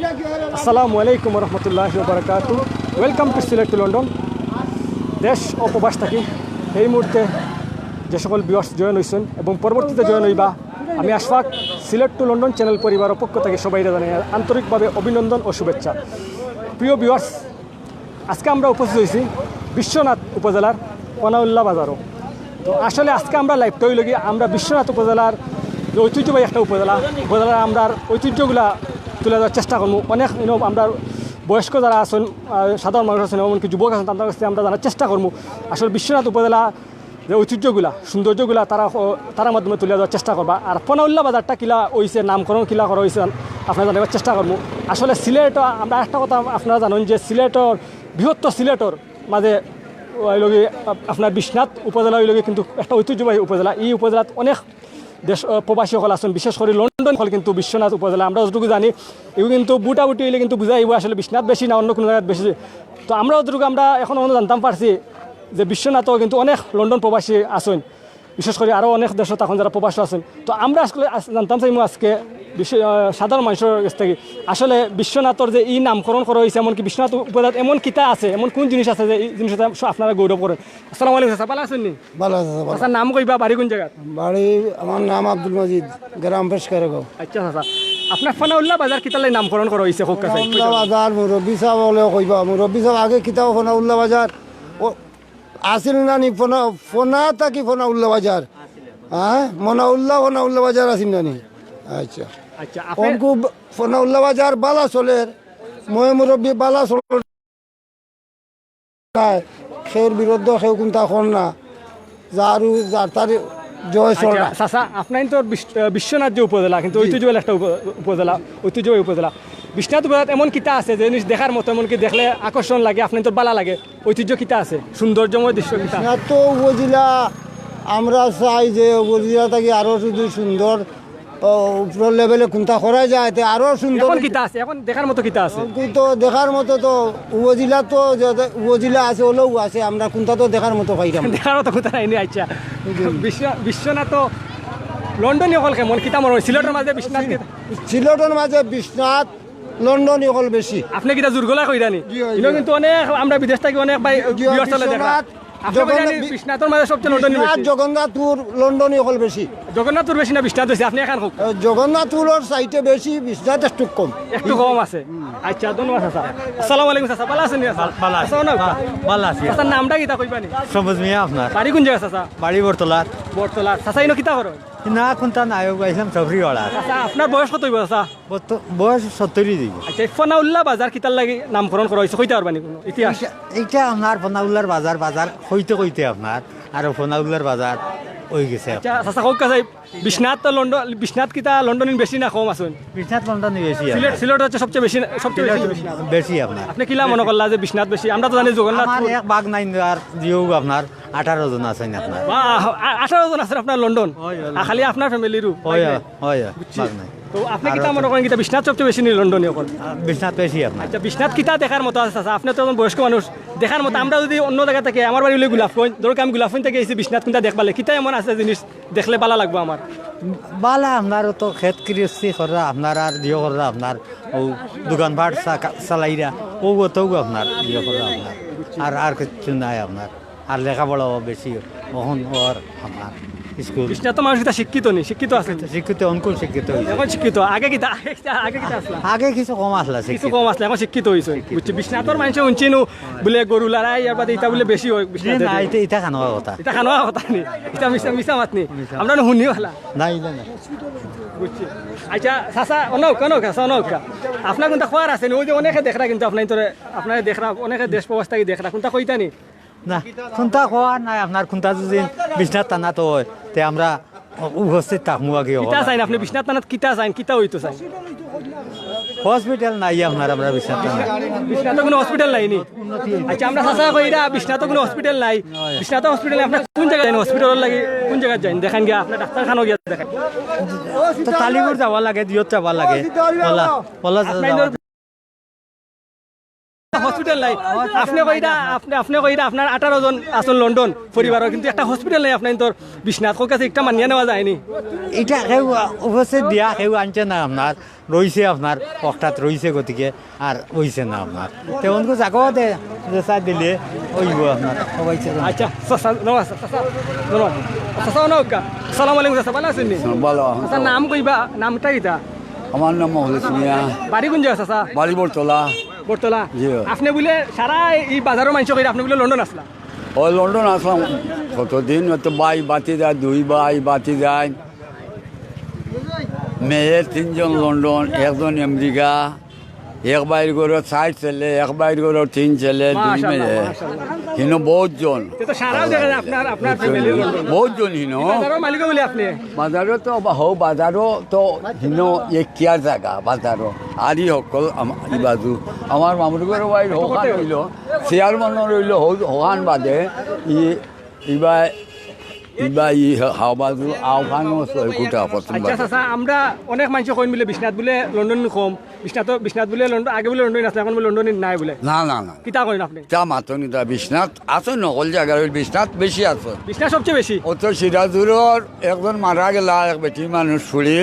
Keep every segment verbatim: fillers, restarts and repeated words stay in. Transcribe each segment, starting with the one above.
আসসালামু আলাইকুম রহমতুল্লাহ বারাকাতু। Welcome to Sylhet to London। দেশ ও প্রবাস থাকি এই মুহূর্তে যে সকল ভিউয়ার্স জয়েন হইছেন এবং পরবর্তীতে জয়েন হইবা, আমি আশফাক, সিলেট টু লন্ডন চ্যানেল পরিবারর পক্ষ থাকি সবাইরে জানাই আন্তরিকভাবে অভিনন্দন ও শুভেচ্ছা। প্রিয় ভিউয়ার্স, আজকে আমরা উপস্থিত হইছি বিশ্বনাথ উপজেলার ফনাউল্লাহ বাজারো। তো আসলে আজকে আমরা লাইভটা হইল কি, আমরা বিশ্বনাথ উপজেলার যে ঐতিহ্যবাহী একটা উপজেলা, উপজেলার আমরা ঐতিহ্যগুলা তুলে ধরার চেষ্টা করবো। অনেক, you know, আমরা বয়স্ক যারা আছেন, আহ, সাধারণ মানুষ আছেন, এমনকি যুবক আছেন, তাদের কাছে আমরা জানার চেষ্টা করবো আসলে বিশ্বনাথ উপজেলা যে ঐতিহ্যগুলা, সৌন্দর্যগুলা তারা, ও, তারার মাধ্যমে তুলে ধরার চেষ্টা করবা। আর ফনাউল্লাহ বাজারটা কিলা হইছে, নামকরণ কিলা করা হইছে, আপনারা জানাবার চেষ্টা করবো। আসলে সিলেট, আমরা একটা কথা আপনারা জানেন যে সিলেটর, বৃহত্তর সিলেটর মাঝে ওই লগে আপ-, আপনার বিশ্বনাথ উপজেলা ওই লগে কিন্তু একটা ঐতিহ্যবাহী উপজেলা। এই উপজেলাত অনেক দেশ, আহ, প্রবাসী সকল আছেন, বিশেষ করে লন্ডন সকল কিন্তু বিশ্বনাথ উপজেলা। আমরা যতটুকু জানি, এগুলো কিন্তু বুটাবুটি হইলে কিন্তু বুঝা যাইব আসলে বিশ্বনাথ বেশি না অন্য কোনো জায়গায় বেশি। তো আমরা যতটুকু আমরা এখন পর্যন্ত জানতাম পারছি যে বিশ্বনাথও কিন্তু অনেক লন্ডন প্রবাসী আছেন, বিশেষ করে আরও অনেক দেশও তখন যারা প্রবাসী আছেন। তো আমরা আসলে আজ-, জানতাম চাইমু আজকে বিশ্ব-, আহ, সাধারণ মানুষের কাছ থেকে আসলে বিশ্বনাথর যে এই নামকরণ করা হয়েছে, এমনকি বিশ্বনাথ উপজেলাত এমন কিতা আছে, এমন কোন জিনিস আছে যে এই জিনিসটা স-, আপনারা গৌরব করেন? আসসালামু আলাইকুম চাচা, ভালা আছেন নি? ভালা আছে, ভালা। চাচা, নাম কইবা, বাড়ি কোন জায়গা? বাড়ি, আমার নাম আব্দুল মজিদ, গ্রাম পেশকারগাঁও। আচ্ছা চাচা, আপনার ফনাউল্লাহ বাজার কিতার লাগি নামকরণ করা হইছে? হোক চাচা, ফনাউল্লাহ বাজার, মুরব্বী সাহেব হলেও কইবা, মুরব্বী সাহেব আগে কিতাও ফনাউল্লাহ বাজার, ও, আছিল না নি ফনা, ফনা থাকি ফনাউল্লাহ বাজার? হ্যাঁ, মনাউল্লাহ, ফনাউল্লাহ বাজার আছিল না নি? আচ্ছা। আচ্ছা, আপনি অনকু ফনাউল্লাহ বাজার বালা চলের, ময় মুরব্বী বালা চলের। কেউর বিরুদ্ধে কেউ কুন্তা কর না, যারু যার তার জয় আচ্ছা, চড়া। চাচা, আপনার তো বিশ-, আহ, বিশ্বনাথ যে উপজেলা, কিন্তু জি। ঐতিহ্যবাহী একটা উপ-, উপজেলা, ঐতিহ্যবাহী উপজেলা। বিশ্বনাথ উপজেলাত এমন কিতা আছে যে জিনিস দেখার মতো, এমনকি দেখলে আকর্ষণ লাগে, আপনার তো বালা লাগে, ঐতিহ্য কিতা আছে, সৌন্দর্যময় দৃশ্য কিতা? বিশ্বনাথ তো উপজেলা, আমরা চাই যে উপজেলা থাকি আরো শুধু সুন্দর ও, উপরর লেভেলে কুন্তা করা যায়, তে আরো সুন্দর। এখন কিতা আছে? এখন দেখার মতো কিতা আছে? এখন তো দেখার মতো তো উপজেলা তো যে, যে উপজেলা আছে, ওলেও আছে, আমরা কুন্তা তো দেখার মতো পাইলাম না। দেখার মতো কুন্তা নাই নি, আচ্ছা। জি। বিশ্ব-, বিশ্বনাথ তো লন্ডনী অকল কেমন? কিতা মনে হয়? সিলেটর মাঝে বিশ্বনাথ কিতা? সিলেটর মাঝে বিশ্বনাথ, লন্ডনী অকল বেশি। আপনি কিতা জোর গলা কইরা নি? জি, জি। ইনো কিন্তু অনেক, আমরা বিদেশ থাকি অনেক ভাই জি, জি, ভিউয়ার্স অকলে দেখরা। বিশ্বনাথ, আপনার জগন্নাথ, জানি বি-, বিশ্বনাথর মাঝে সবচেয়ে লন্ডনী বিশ্বনাথ, বেশি। জগন্নাথপুর, লন্ডনী অকল বেশি। জগন্নাথপুর বেশি না বিশ্বনাথ বেশি? আপনি এখান হোক। এ, জগন্নাথপুরর সাইডে বেশি, বিশ্বনাথ একটু কম। একটু কম আছে। আচ্ছা, ধন্যবাদ চাচা। আসসালামু আলাইকুম চাচা, ভালা আছেন নি চাচা? ভালা আছি। চাচা, অনেক বা-, ভালা আছি। চাচার নামটা কিতা কইবা নি? সবুজ মিয়া আপনার। বাড়ি কোন জায়গা চাচা? বাড়ি বটতলার। বটতলার। চাচা, ইনো কিতা করো? না, কুন্তা নাই, ও আইলাম সফরি ওড়া। চাচা, আপনার বয়স কত হইব চাচা? বত-, বয়স সত্তরই দিব। আচ্ছা, এই ফনাউল্লাহ বাজার কিতার লাগি নামকরণ করা হইছে, কইতা পারবা নি কোনো ইতিহাস? এইটা, এইটা আপনার ফনাউল্লাহর বাজার, বাজার কইতে কইতে আপনার আর ফনাউল্লাহর বাজার হয়ে গেছে। আচ্ছা, চাচা, কউক্কা চাই, বিশ্বনাথ তো লন্ডন, বিশ্বনাথ কিতা লন্ডনী বেশি না কম আছইন? বিশ্বনাথ লন্ডনী বেশি সিলেট, আপনার। সিলেট হচ্ছে সবচেয়ে বেশি, সবচেয়ে বেশি সিলেট বিশ্বনাথ। বেশি আপনার। আপনি কিলা মনে করলা যে বিশ্বনাথ বেশি? আমরা তো জানি জগন্নাথ আমার এক ভাগ নাই, আর জিও আপনার আঠারো জন আছেন আপনার। বাহ, আ-, আঠারো জন আছেন আপনার লন্ডন? হয়, হয়। আর খালি আপনার ফ্যামিলিরও? হয়, হয়, হয়, হয়, বুঝছি। ভাগ নাই। তো আপনি আর কিতা মনে করেন, কিতা বিশ্বনাথ সবচেয়ে বেশি নি লন্ডনী অকল? আহ, বিশ্বনাথ বেশি আপনার। আচ্ছা, বিশ্বনাথ কিতা দেখার মতো আছে, চাচা? আপনি তো একজন বয়স্ক মানুষ, দেখার মতো। আমরা যদি অন্য জায়গা থেকে, আমার বাড়ি হইলে গোলাপগঞ্জ, ধরো আমি গোলাপগঞ্জ থেকে এসে বিশ্বনাথ কুন্তা দেখবা লাগে, কিতা এমন আছে জিনিস দেখলে ভালা লাগবো আমার? ভালা আপনার তো খেত গৃহস্থী করা আপনার, আর জিও করা আপনার, ও দোকানপাট চা-, চালাইরা, ও অতও আপনার জিও করা আপনার, আর, আর কিচ্ছু নাই আপনার। আর লেখাপড়াও বেশি, অখন ওর আমার স্কুল। বিশ্বনাথ তো মানুষ কিতা শিক্ষিত নি, শিক্ষিত আছে নি? শিক্ষিত, অনকুন শিক্ষিত হইছে। এখন শিক্ষিত, আগে কিতা, আগে কিতা, আগে কিতা আসলা? আগে কিছু কম আসলা, কিছু শিক্ষিত। কম আসলা, এখন শিক্ষিত হইছে। শিক্ষিত। বুঝছি, বিশ্বনাথর মানুষে হুনছি নু, বুলে গরু লড়াই, আর বাদে ইতা বুলে বেশি হয় বিশ্বনাথে। না, ইতা, ইতা খানোয়া কথা। ইতা খানোয়া কথা নি, ইতা মিছা, মিছা মাত নি। মিছা। আমরা নু হুনি হলা। না, ইলা না। বুঝছি। আচ্ছা, চাচা, অনউক্কা, অনউক্কা, চাচা, অনউক্কা। আপনার কুন্তা খবর আছে নি? ওই যে অনেকে দেখরা কিন্তু আপনার তোরে, আপনার দেখরা, অনেকে দেশ প্রবাস থাকি দেখরা, কুন্তা কইতা নি? না, কুন্তা খবর নাই আপনার, কুন্তা যদি বিশ্বনাথ থানাত হয়, তে আমরা উপস্থিত থাকমু আগে কিতা হলা। চাইন আপনি বিশ্বনাথ থানাত কিতা চাইন, কিতা হইতো চাইন? হসপিটাল নাই আপনার, আমরা বিশ্বনাথ থানাত। বিশ্বনাথ কোনো হসপিটাল নাই নি? আচ্ছা, আমরা চাচা কইরা বিশ্বনাথ কোনো হসপিটাল নাই। বিশ্বনাথ হসপিটাল নাই, আপনার কোন জায়গায় যাইন? হসপিটাল লাগি কোন জায়গায় যাইন? দেখাইন গিয়া, আপনার ডাক্তারখানা গিয়া দেখাইন। তো তালিপুর যাওয়া লাগে, দিয়ত যাওয়া লাগে। ওলা, ওলা আপনার যাওয়া ইন্দোর হসপিটাল নাই। আপনে কইরা, আপনে, আপনে কইরা আপনার আঠারো জন আছইন লন্ডন পরিবারর, কিন্তু একটা হসপিটাল নাই আপনার তোর বিশ্বনাথ। কউক্কা চাইন, ইটা মানিয়া নেওয়া যায়নি? ইটা কেউ উপস্থিত দিয়া কেউ আনছে না আপনার, রইছে আপনার, অকটাত রইছে গতিকে আর অইছে না আপনার। তে অনকু জাগাও দে, যে চাই দিলে অইবো আপনার, সবাই ছিল। আচ্ছা, চাচা, নমস্কার, চাচা, নমস্কার। চাচা, অনো আউক্কা। আসসালামু আলাইকুম চাচা, ভালা আছইন নি? ভালা। চাচা, নাম কইবা, নামটা কিতা? আমার নাম মখলেছ মিয়া। বাড়ি কুন জাগা চাচা? বাড়ি বটতলা। বটতলা? জি। আপনে বুলে সারা ই বাজারর মানষে কইরা আপনে বুলে লন্ডন আছলা? অয়, লন্ডন আছলাম কতদিন, অউ তো ভাই ভাতিজা, দুই ভাই ভাতিজা। মেয়ে তিনজন লন্ডন, একজন আমেরিকা, এক ভাইর ঘরো চাইর ছেলে, এক ভাইর ঘরো তিন ছেলে, দুই মাশাআল্লাহ, মেয়ে। মাশাআল্লাহ। হিনো বউত জন। তে তো সারাও দেখা যায় আপনার, আপনার ফ্যামিলির লন্ডন। বউত জন হিনো। বাজারর মালিকও বুলে আপনে? বাজারো তো বা-, হউ, বাজারো তো হিনো একিয়ার জাগা, বাজারো। আর ই হকল আম-, ই বাজু। আমার মামুর ঘরর ভাইর হউখান অইলো, চেয়ারম্যান অইলো হউ-, হউখান বাদে, ই ইবা, ইবা ই হা-, হাওবাজু আওখানো ছয় কুটা প্রথম আচ্ছা, বাজু। চাচা, আমরা অনেক মানষে কইন বুলে বিশ্বনাথ বুলে লন্ডন কম, বিশ্বনাথ, বিশ্বনাথ বুলে লন্ডন, আগে বুলে লন্ডন আছলা, এখন বুলে লন্ডন নাই বুলে। না, না, না। কিতা কইন আপনে? তা মাতো নি তা, বিশ্বনাথ আছে, হকল জাগার অইল, বিশ্বনাথ বেশি আছে। বিশ্বনাথ সবচেয়ে বেশি? অউ তো সিরাজুরর একজন মারা গেলা, এক বেটি মানুষ ফুড়ি,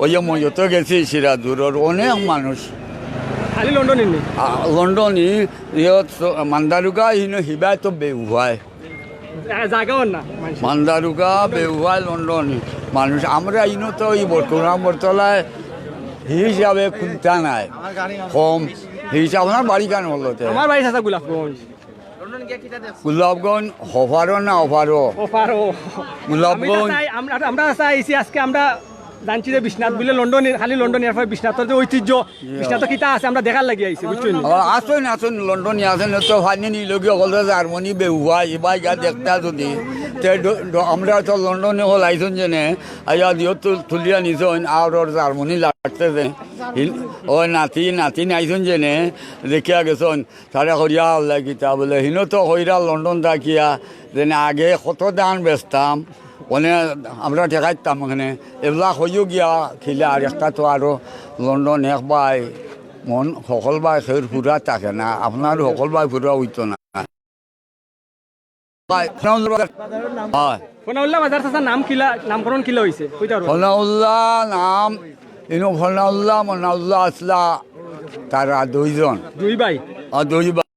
অউ যে মইয়তো গেছি সিরাজুরর অনেক মানুষ। খালি লন্ডনই নি? আ, লন্ডনই, ইয়ত স-, মান্দারুগা হিনো হিবায় তো বেউহায়। আ, জাগাও না, মানুষ। মান্দারুগা, বেউহায়, লন্ডন মানুষ। আমরা ইনো তো ই বর্তমান বটতলায় হি হিসাবে কুন্তা নাই। কম। হি হিসাবে আপনার বাড়ি কান অইলো তে? আমার বাড়ি চাচা গোলাপগঞ্জ। গোলাপগঞ্জ, হপারো না অপারো? অপারো। গোলাপগঞ্জ। আমি তো চাই, আমরা, আমরা চাই আইছি আজকে আমরা জানছি যে বিশ্বনাথ বুলে লন্ডন, খালি লন্ডন, এরপর বিশ্বনাথর যে ঐতিহ্য, বিশ্বনাথ কিতা আছে, আমরা দেখার লাগি আইছি, বুঝছইন নি? ও, আছইন, আছইন, লন্ডনি আছইন, তো ফানি নি লগি অকল তো জার্মানি বেউহাই, ইবায় গিয়া দেখতা যদি, তে ড-, ড-, আমরা তো লন্ডনি অকল আইছইন যেনে, আইয়া দিও তু-, তুলিয়া নিছইন, আর অর জার্মানি লাগছে যে, হিন-, ও নাতি, নাতিন আইছইন যেনে, দেখিয়া গেছইন, তারা করিয়া আল্লাহ কিতা বুলে, হিনো তো কইরা লন্ডন থাকিয়া, যেনে আগে কত ধান বেচতাম, অনে আমরা ঠেকাইতাম অখানে। এবলা কইও গিয়া খিলা আর একটা তো আরো লন্ডন এক ভাই, মন হকল ভাই কেউর ফুরা থাকে না, আপনার হকল ভাই ফুরা অইতো না। ভাই, ফনাউল্লাহ বাজার। হয়। ফনাউল্লাহ বাজার চাচা নাম কিলা, নামকরণ কিলা অইছে? কইতা পারবা? ফনাউল্লাহ নাম, ইনো ফনাউল্লাহ, মনাউল্লাহ আছলা, তারা দুইজন। দুই ভাই? আ, দুই ভাই।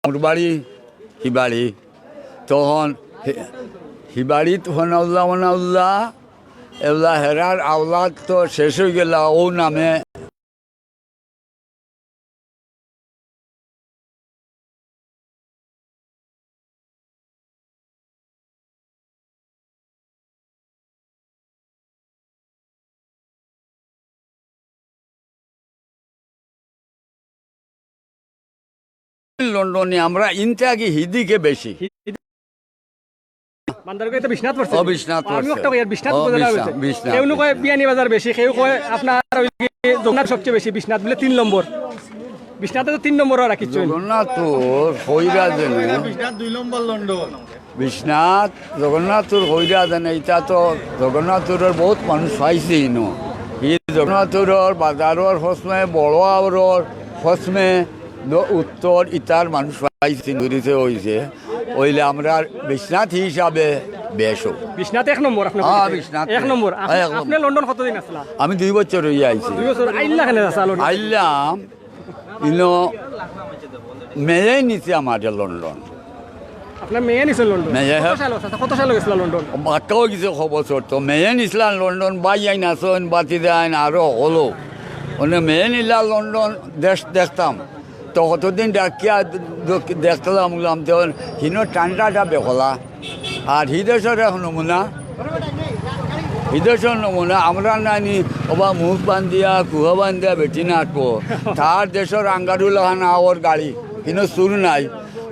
মোর বাড়ি, হি বাড়ি। তখন হি-, হি বাড়িত ফনাউল্লাহ, মনাউল্লাহ, এবলা হেরার আওলাদ তো শেষ অইগেলা, অউ নামে লন্ডনি আমরা ইনতে আগে হিদিকে বেশি। মান্দারুগা তো বিশ্বনাথ পড়ছে। ও, বিশ্বনাথ আমিও পড়ছে। একটা কই, আর বিশ্বনাথ ও, উপজেলা বিশ্বনাথ, হইছে। বিশ্বনাথ, কেউ নু কয় বিশ্বনাথ। বিয়ানীবাজার বেশি, কেউ কয় আপনার ওই যে জগন্নাথ সবচেয়ে বেশি, বিশ্বনাথ বুলে তিন নম্বর। বিশ্বনাথে তো তিন নম্বর আর কিছু নেই। জগন্নাথপুর কইরা যেনে। বিশ্বনাথ দুই নম্বর লন্ডন। বিশ্বনাথ, জগন্নাথপুর কইরা যেনে, ইটা তো জগন্নাথপুরর বহুত মানুষ পাইছে ইনো। ই জগন্নাথপুরর বাজারর হসমে, বড় আওরর হসমে, দ-, উত্তর ইতার মানুষ পাইছে, দূরিতে অইছে। অইলে আমরার বিশ্বনাথ হিসাবে বেশ অউ। বিশ্বনাথ এক নম্বর আপনার হ্যাঁ, কাছে? বিশ্বনাথ এক এক। নম্বর। আপ-, হ্যাঁ, এক নম্বর। আপনি লন্ডন কতদিন আসলা? আমি দুই বছর অইয়া আইছি। দুই বছর আইলা কেনে আসলা লন্ডন? আইলাম, ইনো মেয়ে নিছে আমারে লন্ডন। আপনার মেয়ে নিছে লন্ডন? মেয়ে। কত সাল আছে? আচ্ছা, কত সাল গেছিলা লন্ডন? বাক্কা অই গেছে ক বছর তো। মেয়ে নিছলা লন্ডন, ভাইয়াইন আছইন, ভাতিজাইন, আরো হকল। অনে মেয়ে নিলা লন্ডন, দেশ দেখতাম। তো কতদিন ডাকিয়া দেখ-, দেখলাম, বুললাম, তো হিনো ঠান্ডাটা বেখলা। আর হি দেশর এক নমুনা, হি দেশর নমুনা, আমরা নানি ওবা মুখ বান্ধিয়া, কুহা বান্ধিয়া বেটি নাটবো। তার দেশর আঙ্গারু লাখান আওর গাড়ি, হিনো চুর নাই।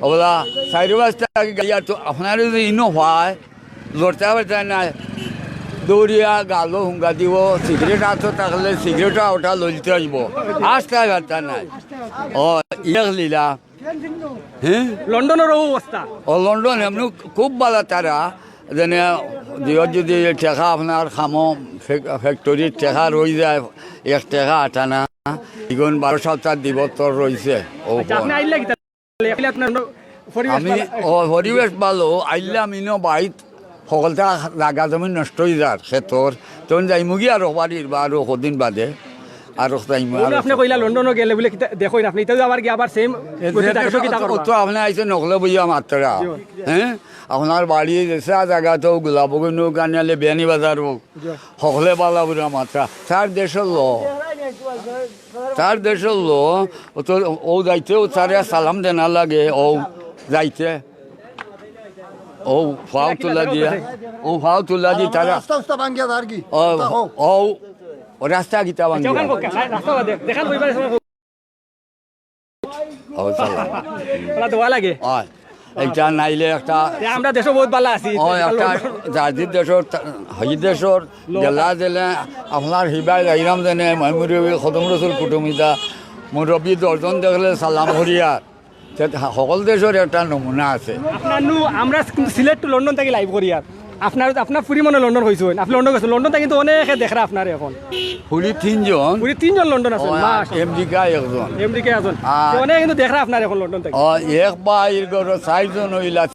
ওবলা চাইর পাঁচটা গাড়ি আর তো আপনারে যদি ইনো পায়, লড়তে পারতে না। দৌড়িয়া গালো হুঙ্গা দিব, সিগারেট আতো থাকলে সিগারেট ওটা লইতে অইবো। আস্তে পারতে নাই। ও, ইয়ে লীলা। হ্যাঁ? লন্ডনর অউ অবস্থা। ও, লন্ডন এমনি খুব ভালা তারা। যেনে দিয়ত যদি টেকা আপনার কামো ফ্যাক-, ফ্যাক্টরির টেকা রই যায়, এক টেকা আটা না। ইগুন বারো সপ্তাহ দিবস তোর রইছে। ও আচ্ছা, আপনি আইলা কিতা? আইলা আপনার পরিবেশ আমি, ভালা? ও, পরিবেশ ভালো। আইলাম ইনো বাইত, হকলতা জাগা জমি নষ্ট অই যার, খেতর। তখন যাইমুগি আরো বাড়ির বা আরো কদিন বাদে, আরো যাইমু, মনে আরো আপনি কইলা লন্ডনও গেলে বুলে কিতা দেখইন আপনি, ইতাও আবার গিয়া আবার সেম এ, গতি যে থাকে, তো কিতা করবা? তো আপনি আইছে নকলে বইয়া মাত্রা, জি। হ্যাঁ? আপনার বাড়ি যেসা জাগা তো গোলাপগঞ্জ হোক, আনিয়ালে বিয়ানীবাজার হোক, জি। হকলে বালা বুড়া মাত্রা। তার দেশর লো, তার দেশর লো, ও তো, ও যাইতে, ও তারে সালাম দেনা লাগে, ও যাইতে, ও ফাও তুলা দিয়া, ও ফাও তুলা দি তারা, রাস্তা উস্তা ভাঙ্গিয়া আর কি? ও, ও, ও রাস্তা কিতা আচ্ছা, ভাঙ্গিয়া? ওখান কোক, রাস্তা বাদে, দেখান কইবার সময় ও, সালাম। ওরা দোয়া লাগে। অয়। এইটা নাইলে একটা তে আমরা দেশো বহুত ভালা আছি। অয়, একটা জাতির দেশর, তা-, হই দেশর, গেলা দিলে আপনার হিবাই যাইরাম জানে, ময় মুরব্বী খদম রসুল কুটুমিতা, মুরব্বী দশজন দেখলে সালাম করিয়ার। তে হকল দেশর একটা নমুনা আছে। আপনার নু, আমরা কিন্তু সিলেট to লন্ডন থাকি live করিয়ার। আপনার, আপনার ফুরি মনে লন্ডন কইছইন, আপনি লন্ডন গেছেন, লন্ডন থাকি কিন্তু অনেকে দেখরা আপনার এখন। ফুরি তিনজন। ফুরি তিনজন লন্ডন আছেন, ও, আর মাশাআল্লাহ। আমেরিকা একজন। আমেরিকা একজন। আর তো অনেকে কিন্তু দেখরা আপনার এখন লন্ডন থাকি। ও, এক ভাইর ঘরো চাইরজন অইলা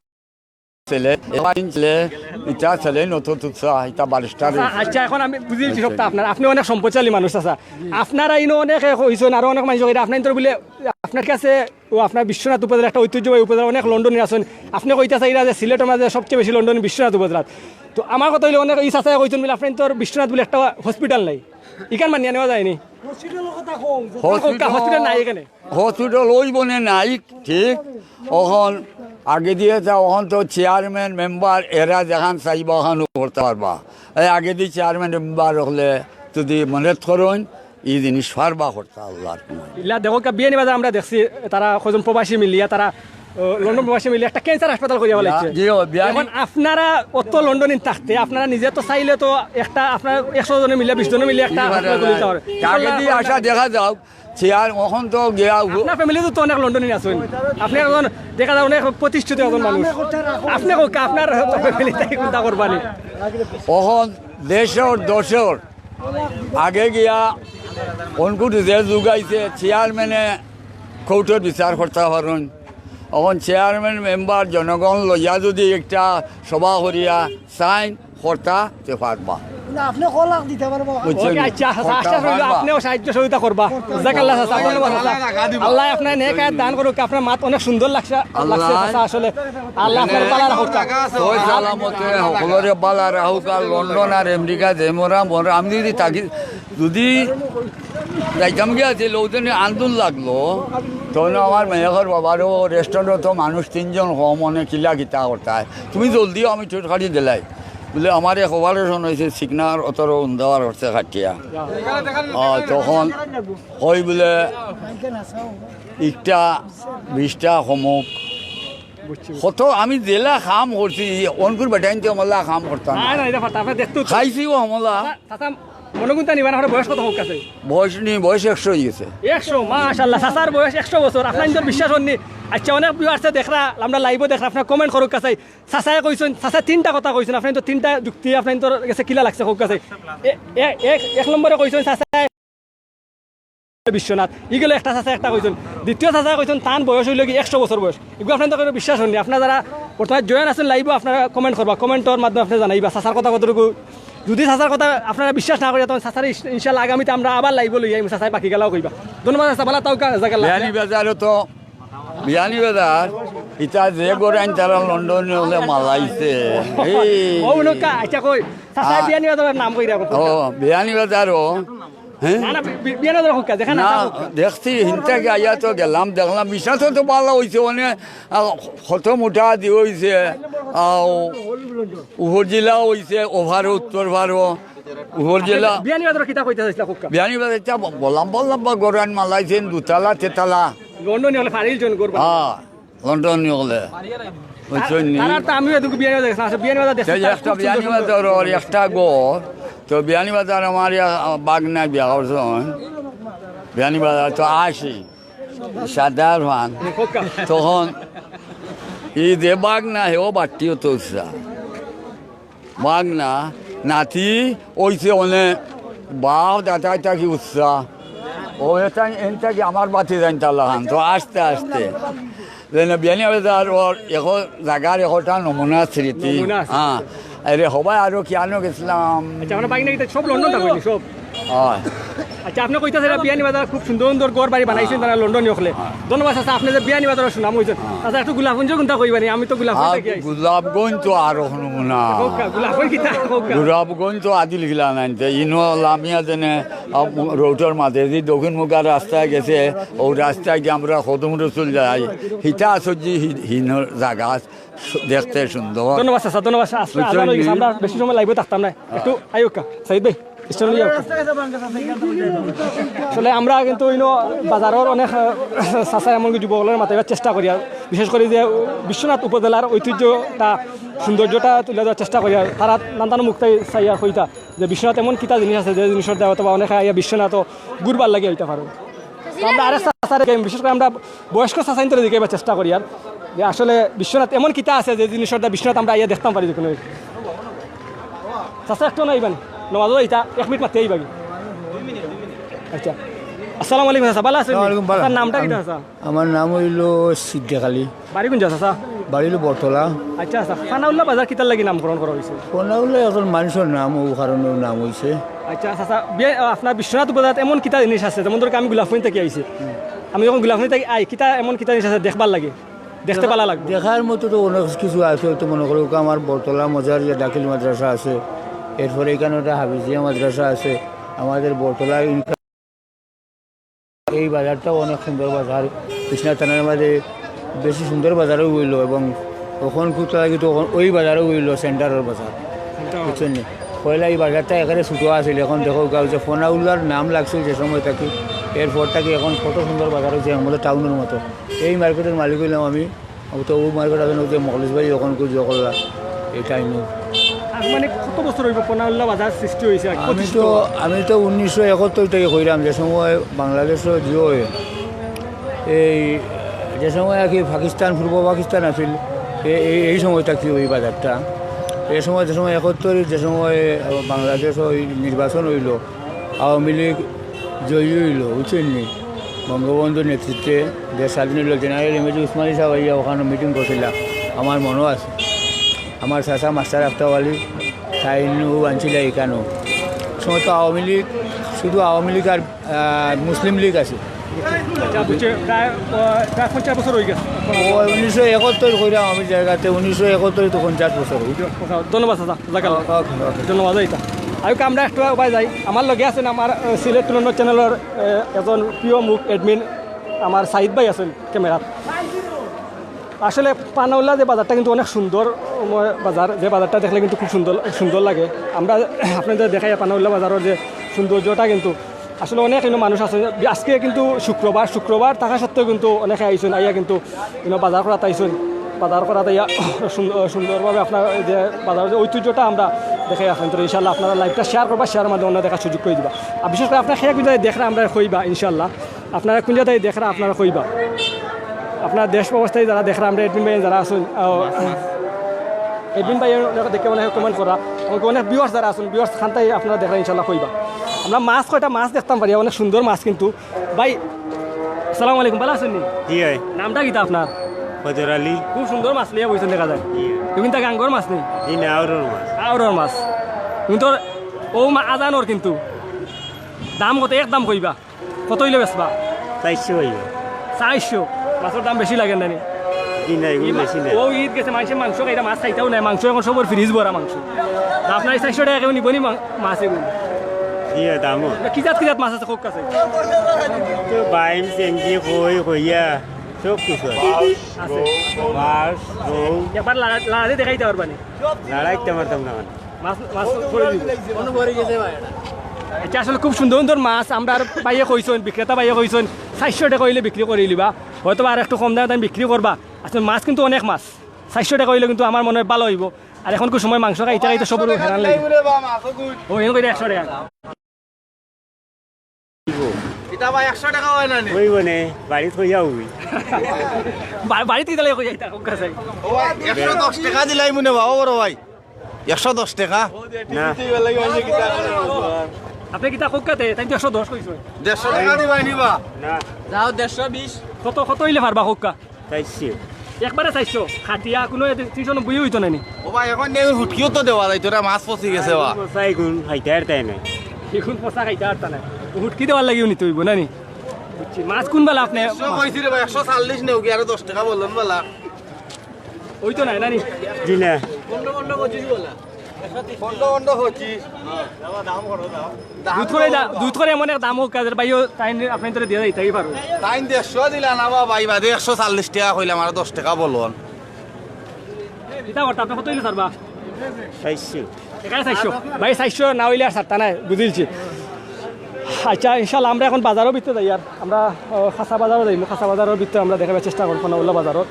ছেলে, এক ভাই ছেলে, ইটা ছেলে নত তুলছা, ইটা বারিস্টার আচ্ছা, হইছে। আচ্ছা, এখন আমি বুঝি গেছি সবটা আপনার। আপনি অনেক সম্পদশালী মানুষ, চাচা। আপনারা ইনো অনেকে কইছইন, আরো অনেক মানুষ কইরা, আপনার তো বুলে, আপনার কাছে ও আপনার বিশ্বনাথ উপজেলা একটা ঐতিহ্যবাহী উপজেলা, অনেক লন্ডনি আছেন। আপনি কইতা চাইরা যে সিলেটর মাঝে সবচেয়ে বেশি লন্ডনি বিশ্বনাথ উপজেলাত। তো আমার কথা অইলো, অনেক ই চাচায় কইছইন বুলে, আপনার তো বিশ্বনাথ বুলে একটা হসপিটাল নাই, ইখান মানিয়া নেওয়া যায়নি। হসপিটালর কথা কও, যে হসপিটাল, হসপিটাল নাই এখানে। হসপিটাল অইবো নে নাই, ঠিক। অখন আগে দিয়া যা, অখন তো চেয়ারম্যান, মেম্বার, এরা যেখান চাইবা অখান করতা পারবা। এই আগে দি চেয়ারম্যান, মেম্বার অকলে যদি মদত করইন, ই জিনিস পারবা করতা আল্লাহর কমাই। ইলা দেখউক্কা, বিয়ানীবাজার আমরা দেখছি, তারা কয়জন প্রবাসী মিলিয়া, তারা, ও, লন্ডন প্রবাসী মিলিয়া একটা ক্যান্সার হাসপাতাল করিয়া ফালাইছে। জি, ও, বিয়ানী- এখন আপনারা অত লন্ডনিত থাকতে, আপনারা নিজে তো চাইলে তো একটা, আপনারা একশো জনে মিলিয়া, বিশ জনে মিলিয়া একটা জি, হাসপাতাল খুলিতা পারে। তা আগে দি আশা দেখা যাউক, চেয়ার অখন তো গিয়া হু- আপনার ফ্যামিলিত তো অনেক লন্ডনি আছইন, আপনি একজন দেখা যায় অনেক প্রতিষ্ঠিত একজন মানুষ, আপনি কউক্কা, আপনার ফ্যামিলি থাকি কুন্তা করবা নি? অখন দেশর দশর আগে গিয়া অনকুটি যে যুগ আইছে, চেয়ারম্যানে কোর্টর বিচার করতা পারইন। অখন চেয়ারম্যান মেম্বার জনগণ লইয়া যদি একটা সভা করিয়া সাইন করতা, তে পারবা। না, আপনি কলাক দিতা পারবা। বুঝছেন? ওকে, আচ্ছা, আচ্ছা, করতা আশা করি পারবা। আপনিও সাহায্য সহযোগিতা করবা। জাযাকাল্লাহ, চাচা, ধন্যবাদ, চাচা। আল্লাহ আপনার নেক হায়াত দান করুক। আপনার মাত অনেক সুন্দর লাগছে, লাগছে, আল্লাহ চাচা, আসলে। আল্লাহ আপনার ভালা রাখুক। সহি সালামতে হকলরে ভালা রাখুক। আর লন্ডন আর আমেরিকা যে মরা মরা, আমি যদি থাকি, যদি যাইতাম গিয়া আছিল, ওদিন আন্দোলন লাগলো, তখন আমার মেয়েঘর বাবারও রেস্টুরেন্টও তো মানুষ তিনজন কম, অনেক কিলা কিতা করতায়, তুমি জলদি আমি ঠেট কাটি দিলাই। বুলে, আমার এক অপারেশন অইছে, সিগনার অতর উন্দাবার করছে কাটিয়া। আহ, তখন কই বুলে, একটা বিশটা কমুক। বুঝছি, বুঝছি। কত আমি যেলা কাম করছি, অনকুর বেটাইন্তে হমলা কাম করতাম না। না, না, এটা ফাটা, আপনার দেখতে তো। খাইছিও হমলা। চাচা, মনে কুন্তা নিবা না, আপনার বয়স কত কউক্কা চাই? বয়স নি, বয়স একশো অই গেছে। একশো, মাশাআল্লাহ, চাচার বয়স একশো বছর, আপনার তো বিশ্বাস অয়নি। আচ্ছা, অনেক ভিউয়ার্সে দেখরা, আমরা live-ও দেখরা, আপনার comment করউক্কা চাই। চাচায় কইছইন, চাচায় তিনটা কথা কইছইন, আপনার তো তিনটা যুক্তি আপনার তো গেছে কিলা লাগছে কউক্কা চাই। এ-, এ-, এক, এক নম্বরে কইছইন চাচায় বিশ্বনাথ, ইগুলো একটা চাচা একটা কইছইন। দ্বিতীয় চাচা কইছইন, তান বয়স অইলো কি একশো বছর বয়স। ইগুলো আপনার তো কোনো বিশ্বাস অয়নি। আপনারা যারা বর্তমানে join আছইন live-ও, আপনারা comment করবা, comment-র মাধ্যমে আপনারা জানাইবা চাচার কথা কতটুকু। যদি চাচার কথা আপনারা বিশ্বাস না করিয়া, তখন চাচার ইনশা-, ইনশাআল্লাহ আগামীতে আমরা আবার live-ও লইয়া আইমু, চাচায় বাকি গেলাও কইবা। ধন্যবাদ চাচা, ভালা থাকউক্কা, জাযাকাল্লাহ। বিয়ানীবাজারও তো বিয়ানীবাজার, ইটা যে গরাইন তারা লন্ডনি অকলে মালাইছে। এই। ও, উনকা, আচ্ছা, কই? চাচা, আ, বিয়ানীবাজারর নাম কইরা কও। ও, বিয়ানীবাজারও, হ্যাঁ? না, না, বি-, বি-, বিয়ানীবাজার কউক্কা, দেখেন না, না, কউক্কা। দেখছি, হিনতা গিয়া তো গেলাম, দেখলাম, বিশাল তো ভালা অইছে, মানে, আ, কত মোটা দি অইছে, আ, ও, উপর জেলা অইছে, ওভারও, উত্তর ভারও। উপর জেলা। বিয়ানীবাজারর কিতা কইতা চাইছিলা কউক্কা? বিয়ানীবাজার ইটা ব-, বললাম, বললাম, বা গরাইন মালাইছেন, দুতলা, তেতলা। লন্ডনি অকলে ফারিল জন গরবা। হ্যাঁ, লন্ডনি অকলে। বুঝছইন নি? তারা তো আমিও এদিকে বিয়ানীবাজার গেছিলাম, আচ্ছা, বিয়ানীবাজার দেখছি, সেই তার একটা খুব সুন্দর সুন্দর। বিয়ানীবাজারর একটা ঘর, তো বিয়ানীবাজার আমার ইয়া, বাগনায় বিয়া করছইন। বিয়ানীবাজার তো আশি, সাদার ফান। কউক্কা। তখন এই যে বাগনা, হেও বাট্টি অত উচ্চা। বাগনা, নাতি অইছে অনে বাপ দাদায় থাকি উচ্চা। ও, এটা, এটা কি আমার বাতি জানতে আল্লাহ খান? তো আস্তে আস্তে। যেন বিয়ানীবাজার ওর এখন জাগার একটা নমুনা স্মৃতি। নমুনা স্মৃতি। হ্যাঁ। আরে হবাই আরো কি আনো গেছিলাম। আচ্ছা, আমরা বাইক নিয়ে সব লন্ডন থাকবেন, সব। হয়। আচ্ছা, আপনি কইতাছেন, এরা বিয়ানীবাজার খুব সুন্দর সুন্দর ঘর বাড়ি বানাইছেন, তারা লন্ডনী হকলে। হ্যাঁ। ধন্যবাদ চাচা, আপনি যে বিয়ানীবাজারর সুনাম হইছেন। হ্যাঁ। আচ্ছা, একটু গোলাপগঞ্জ কোনটা কইবানি? আমি তো গোলাপগঞ্জ আর থাকি আইছি। গোলাপগঞ্জ তো আরো নমুনা। হোক কা, গোলাপগঞ্জ কিতা হোক কা? গোলাপগঞ্জ তো আদিল গিলা নাইতে, ইনো লামিয়া যেনে, আ, রোডর মাঝে যে দক্ষিণ মুখা রাস্তায় গেছে, ও রাস্তায় গিয়া আমরা কদম রসুল যাই, হিতা সজ্জি হি-, হিন জাগা, সু-, দেখতে সুন্দর। ধন্যবাদ চাচা, ধন্যবাদ চাচা। আজকে বুঝছেন আজান হয়ে গেছে, নি? আমরা বেশি সময় live-ও থাকতাম না। একটু আইউক্কা, সাইদ ভাই, stand লইয়া আউক্কা। আসলে আমরা কিন্তু ইনো বাজারর অনেক, আহ, চাচা এমনকি যুবকগুলোর মাথায় চেষ্টা করি, আর বিশেষ করে যে বিশ্বনাথ উপজেলার ঐতিহ্যটা, সৌন্দর্যটা তুলে ধরার চেষ্টা করি। আর তারা নানান মুক্তাই চাইয়া কইতা যে বিশ্বনাথ এমন কিতা জিনিস আছে, যে জিনিসের দ্বারা অথবা অনেকে আইয়া বিশ্বনাথও ঘুরবার লাগি আইতা পারো। তো আমরা আরেক চাচারে, বিশেষ করে আমরা বয়স্ক চাচাইন্তরে দিকে এবার চেষ্টা করি আর যে আসলে বিশ্বনাথ এমন কিতা আছে যে জিনিসটা বিশ্বনাথ আমরা আইয়া দেখতাম পারি যে কোনো। চাচা একটু না ইবান, নমাজও ইতা এক মিনিট মারতে আইবাগি। আচ্ছা, আসসালামু আলাইকুম চাচা, ভালো আছেন? ওয়ালাইকুম ভালো। আপনার নামটা কিতা চাচা? আমার নাম হইল সিদ্দিক আলী। বাড়ি কোন জায়গা চাচা? বাড়ি হইল বটতলা। আচ্ছা, আচ্ছা, পানাউল্লা বাজার কিতার লাগি নামকরণ করা হয়েছে? পানাউল্লা এখন মানুষের নাম, ও কারণে ও নাম হইছে। আচ্ছা, আচ্ছা, আচ্ছা, বিয়ে, আপনার বিশ্বনাথ উপজেলাত এমন কিতা জিনিস আছে? যেমন ধরো, আমি গোলাপগঞ্জ থেকে আইছি, আমি যখন গোলাপগঞ্জ থেকে আই, কিতা এমন কিতা জিনিস আছে দেখবার লাগে, দেখতে ভালা লাগবে? দেখার মতো তো অনেক কিছু আছে। তো মনে করো, আমার বটতলা মজার যে দাখিল মাদ্রাসা আছে, এরপরে এখানে একটা হাফিজিয়া মাদ্রাসা আছে, আমাদের বটতলা ইনকা-, এই বাজারটাও অনেক সুন্দর বাজার। কৃষ্ণা থানার মাঝে বেশি সুন্দর বাজারও হইল এবং ওখান খুঁজতে লাগে তো ওখান, ওই বাজারও হইল সেন্টারের বাজার। সেন্টার। বুঝছেন নি? পয়লা এই বাজারটা একেবারে ছোটো আছিল, এখন দেখো গাঁও যে ফোনাউল্লার নাম লাগছে যে সময় থাকি, এরপর থাকি এখন কত সুন্দর বাজার হয়েছে আমাদের টাউনের মতো। এই মার্কেটের মালিক হইলাম আমি। তো ও মার্কেট আছে না, ওই যে মখলিস ভাই ওখান খুঁজ করলা এই টাইমে। আনুমানিক কত বছর হইব ফোনাউল্লা বাজার সৃষ্টি হয়েছে? আমি তো, আমি তো উনিশশো একাত্তর থেকে কইরাম, যে সময় বাংলাদেশও জিও হয়ে এই যে সময় আর কি পাকিস্তান, পূর্ব পাকিস্তান আছিল, এ-, এই, এই সময়টা কি ওই বাজারটা, এই সময়, যে সময় একাত্তর, যে সময় বাংলাদেশ ওই নির্বাচন হইল, আওয়ামী লীগ জয়ী হইল, বুঝছেন নি? বঙ্গবন্ধুর নেতৃত্বে দেশ স্বাধীন হইল। জেনারেল এম এ জি উসমানী সাহেব আইয়া ওখানে মিটিং করছিলা, আমার মনেও আছে। আমার চাচা মাস্টার আফতাব আলী, তাইন আনছিলা এখানেও। সময় তো আওয়ামী লীগ, শুধু আওয়ামী লীগ আর আহ, মুসলিম লীগ আছে। আচ্ছা, বুঝছি। প্রায়, আহ, প্রায় পঞ্চাশ বছর হয়ে গেছে। ও উনিশশো একাত্তর কইরা আমি জায়গাতে উনিশশো একাত্তর তো পঞ্চাশ বছর হইল। আচ্ছা, ধন্যবাদ চাচা, জাজাকাল্লাহ। ওকে, ওকে। ধন্যবাদ, এইটা। আমি আমরা একটু ভাই যাই, আমার লগে আছেন আমার, আহ, সিলেট টুনন্ট চ্যানেলের, আহ, একজন প্রিয় মুখ অ্যাডমিন আমার সাইদ ভাই আছেন ক্যামেরার। আসলে পানাউল্লা যে বাজারটা কিন্তু অনেক সুন্দর, উম, বাজার, যে বাজারটা দেখলে কিন্তু খুব সুন্দর, সুন্দর লাগে। আমরা আপনাদের দেখাই পানাউল্লা বাজারের যে সৌন্দর্যটা কিন্তু আসলে অনেক ইনো মানুষ আছে। আজকে কিন্তু শুক্রবার, শুক্রবার থাকা সত্ত্বেও কিন্তু অনেকে আইছেন, আইয়া কিন্তু ইনো বাজার করাত আইছেন, বাজার করাত আইয়া সুন্দর, সুন্দরভাবে আপনার যে বাজারের যে ঐতিহ্যটা আমরা দেখাই আপনাদের। ইনশাআল্লাহ আপনারা live-টা share করবা, share-এর মাধ্যমে অন্য দেখার সুযোগ করে দিবা। আর বিশেষ করে আপনারা খেয়ে কিন্তু দেখরা আমরা কইবা ইনশাআল্লাহ। আপনারা কোন জায়গায় দেখরা আপনারা কইবা। আপনারা দেশ অবস্থায় যারা দেখরা আমরা অ্যাডমিন ভাই যারা আছেন, আহ, অ্যাডমিন ভাই দেখে অনেক comment করা, আমাকে অনেক viewers যারা আছেন, viewers খানতাই আপনারা দেখরা ইনশাআল্লাহ কইবা। আমরা মাছ কয়টা মাছ দেখতাম পারি, অনেক সুন্দর মাছ কিন্তু। ভাই, আসসালামু আলাইকুম, ভালো আছেন নি? জি ভাই। নামটা কিতা আপনার? ফজর আলী। খুব সুন্দর মাছ লইয়া বইছেন দেখা যায়। জি। তুমি তা গাঙ্গর মাছ নি? জি না, আওরর মাছ। আওরর মাছ। কিন্তু ও মা আজানোর কিন্তু। দাম কত? এক দাম কইবা। কত হইলে বেচবা? চারশো হইব। চারশো? মাছর দাম বেশি লাগে না নি? জি না, এগুলো ই মা-, বেশি না। ও ঈদ গেছে, মাংস, মাংস খাইতা, মাছ খাইতাও নাই, মাংস এখন সবর ফ্রিজ ভরা মাংস। তা আপনার এই চারশো টাকা কেউ নিব নি মা-, মাছ এগুলো? জি, দামও। তা কি জাত, কি জাত মাছ আছে খোক কাছে? তো বাইম, চেঙ্গি, কই, কইয়া, সব কিছু আছে। আছে। মাছ, রৌ। একবার লাড়া-, লাড়াতে দেখাইতে পারবা নি? লাড়াইতে পারতাম না মানে। মাছ, মাছ পড়ে দিব। আচ্ছা, আসলে খুব সুন্দর সুন্দর মাছ। আমরা আর ভাইয়ে কইছইন, বিক্রেতা ভাইয়ে কইছইন, চারশো টাকা হইলে বিক্রি করি লিবা। হয়তো বা আর একটু কম দামে তাই বিক্রি করবা। আসলে মাছ কিন্তু অনেক মাছ। চারশো টাকা হইলে কিন্তু আমার মনে হয় ভালো হইব। আর এখন খুব সময় মাংস খাইতে খাইতে সব হেরান লাগে। ও, এখন কইটা একশো টাকা। ইটা ভাই একশো টাকা হয় না নি? ওই মানে, বাড়িত কইয়া ওই। বা-, বাড়িত কিতা লাগি কইয়া ইতা, কোন কাছে? ও ভাই, একশো দশ টাকা দিলাই মনে বাবা বড় ভাই। একশো দশ টাকা? না। আপনে কিতা কউক্কা তে? তাইন তো একশো দশ কইছইন। দেড়শো টেকা দিবায় নি বা? না। যাও, দেড়শো বিশ। কত, কত অইলে পারবা কউক্কা? চাইরশো। একবারে চাইরশো? খাটিয়া কুনু তিনশো নব্বই অইতো না নি? ও ভাই, অখন নে হুটকিও তো দেওয়া যাইতো না, মাছ পচি গেছে বা। পচা ইগুন খাইতা পারতায় নায়। ইগুন পচা খাইতা পারতা নায়। হুটকি দেওয়ার লাগিও নিতে অইবো না নি? বুঝছি। মাছ কুন বালা আপনে? একশো কইছি রে ভাই, একশো চল্লিশ নেও কি, আরো দশ টেকা বললাম বালা। অইতো নায় না নি? জি না। পনেরো, পনেরো, পঁচিশ বলা। পনেরো, পনেরো, পঁচিশ। দুধ করে দা-, দুধ করে এমন এক দাম অউক, কাজের ভাইও তাইন আপনাইনতরে দিয়া যাইতাই পারো। তাইন দেড়শো দিলা না বা ভাই, বাদে একশো চল্লিশ টেকা কইলাম, আরো দশ টেকা বলুন। কিতা করতা, আপনে কত অইলে ছাড়বা? চাইরশো। এখানে চাইরশো। ভাই, চাইরশো না অইলে আর ছাড়তা নায়, বুঝিলছি। আচ্ছা, ইনশাআল্লাহ, আমরা অখন বাজারর ভিতরে যাইয়ার। আমরা, আহ, খাসা বাজারো যাইমু। খাসা বাজারর ভিতরে আমরা দেখাইবার চেষ্টা করমু ফনাউল্লাহ বাজারর।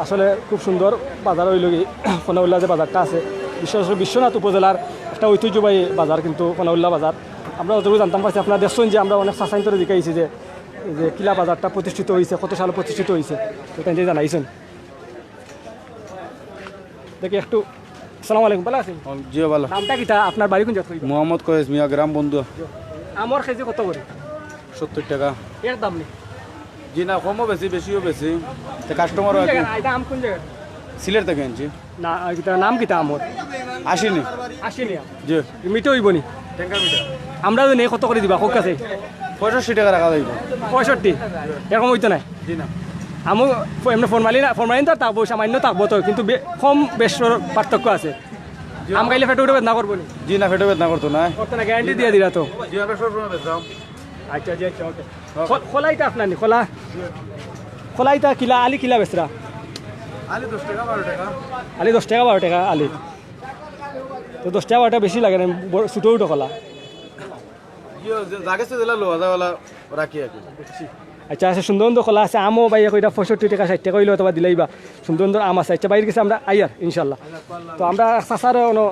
আসলে খুব সুন্দর বাজার অইলো গি, ফনাউল্লাহ যে বাজারটা আছে, বিশেষ করে বিশ্বনাথ উপজেলার একটা ঐতিহ্যবাহী বাজার কিন্তু ফনাউল্লাহ বাজার। আমরা যতটুকু জানতাম পারছি, আপনারা দেখছইন যে আমরা অনেক চাচাইন্তরে জিকাইছি যে, যে কিলা বাজারটা প্রতিষ্ঠিত অইছে, কত সালে প্রতিষ্ঠিত অইছে, তো তাইন জানাইছইন। দেখি একটু, আসসালামু আলাইকুম, ভালা আছইন? জি, ভালা। নামটা কিতা? আপনার বাড়ি কুন জাগাত কইবা? মোহাম্মদ কয়েস মিয়া, গ্রাম বন্দুয়া। আমর কেজি কত করি? সত্তর টেকা। এক দাম নি? জি না, কমও বেচি, বেচিও বেচি। তে কাস্টমারও কুন আর কি। জাগার? ইটা আম কুন জাগার? সিলেট থাকি আনছি। না, আর কিতা, নাম কিতা আমর? আশি নি। আশি নি? জি। মিঠা অইবো নি? টেঙ্গা মিঠা। আমরা তো নেই, কত করি দিবা? কউক্কা তে? পঁয়ষট্টি টেকা রাখা যাইবো। পঁয়ষট্টি? এরকম অইতো নায়? জি না। আমও ফ-, এমনে ফরমালিন, ফরমালিন তো থাকবো, সামান্য থাকবো তো, কিন্তু বে-, কম বেশ পার্থক্য আছে। জি। আম খাইলে পেটো উঠে বেদনা করবো নি? জি না, পেটো বেদনা করতো না। করতো না, গ্যারান্টি দিয়া দিরা তো? জি, আমরা সবসময় বেচতাম। আচ্ছা, জি, আচ্ছা, ওকে। ওকে। খ-, কলা ইটা আপনার নি, কলা? কলা ইটা কিলা, আলি কিলা বেচরা? আলি দশ টেকা, বারো টেকা। আলি দশ টেকা, বারো টেকা আলি। তো দশ টেকা, বারো টেকা বেশি লাগে না, বড়, ছোটো ছোটো কলা। ইয়ে, যে, যা গেছে যেলা লওয়া যায়, ওলা রাখি আর কি। আচ্ছা, আচ্ছা, সুন্দর সুন্দর কলা আছে, আমও ভাই, এখন ইটা পঁয়ষট্টি টেকা, ষাইট টেকা অইলে অথবা দিলাইবা, সুন্দর সুন্দর আম আছে। আচ্ছা, ভাইর গেছে আমরা আইয়ার, ইনশাল্লাহ। তো আমরা চাচার অনো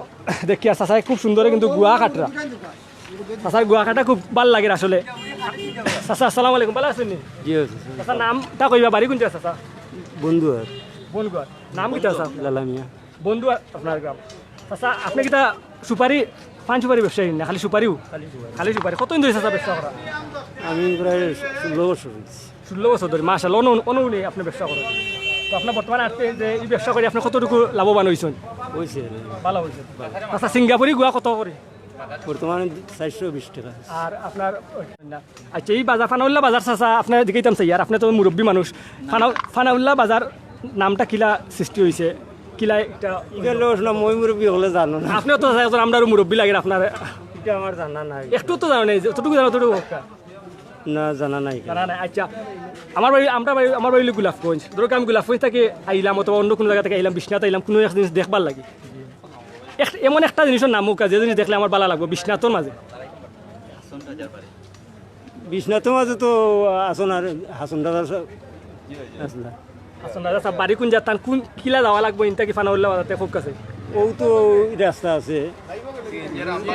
দেখিয়ার, চাচায় খুব সুন্দর কিন্তু গুয়া কাটরা। চাচার গুয়া কাটা খুব ভালা লাগের আসলে। চাচা, আসসালামু আলাইকুম, ভালা আছইন নি? জি, আছি। চাচা, নামটা কইবা, বাড়ি কুন জাগাত চাচা? বন্দুয়ার। বন্দুয়ার। নাম কিতা চাচা? লালা মিয়া। বন্দুয়ার আপনার গ্রাম। চাচা, আপনে কিতা সুপারি, পান সুপারি ব্যবসায়ী না, খালি সুপারিও? খালি সুপারি। খালি সুপারি। কতদিন ধরি চাচা ব্যবসা করা? আমি প্রায় ষোলো বছর অইছে। ষোলো বছর ধরি, মাশাআল্লাহ, অনো-, অনো-, অনো আপনে ব্যবসা করেন। তো আপনার বর্তমানে আজকে যে এই ব্যবসা করি আপনে কতটুকু লাভবান অইছইন? অইছে। ভালা অইছে। আচ্ছা, সিঙ্গাপুরি গুয়া কত করি? বর্তমানে চাইরশো বিশ টেকা। আর আপনার, আচ্ছা, এই বাজার, ফানাউল্লাহ বাজার চাচা, আপনারে জিকাইতাম চাইয়ার, আপনে তো মুরব্বী মানুষ। ফানা-, ফানাউল্লাহ বাজার নামটা কিলা সৃষ্টি অইছে? কিলা একটা ইটা লোক না, মই মুরব্বী অকলে জানো না। আপনেও তো চাচা একজন আমরারও মুরব্বী লাগের আপনারে। ইটা আমার জানা নাই। একটু তো জানা নাই, যতটুকু জানো ততটুকু কউক্কা। না, জানা নাই। জানা নাই, আচ্ছা। আমার বাড়ি, আমরা বাড়ি, আমার বাড়ি অইলো গোলাপগঞ্জ। ধরো আমি গোলাপগঞ্জ থাকি আইলাম অথবা অন্য কুনু জাগা থাকি আইলাম, বিশ্বনাথ আইলাম, কুনু এক জিনিস দেখবার লাগি। এক-, এমন একটা জিনিসর নাম কউক্কা, যে জিনিস দেখলে আমার ভালা লাগবো বিশ্বনাথর মাঝে। বিশ্বনাথর মাঝে তো আছইন আর হাছন রাজা সাব। আছলা। হাছন রাজা সাব বাড়ি কুন জাগাত, তান কুন কিলা যাওয়া লাগবো, ইন থাকি ফানাউল্লাহ বাজার থাকি কউক্কা তে? অউ তো রাস্তা আছে,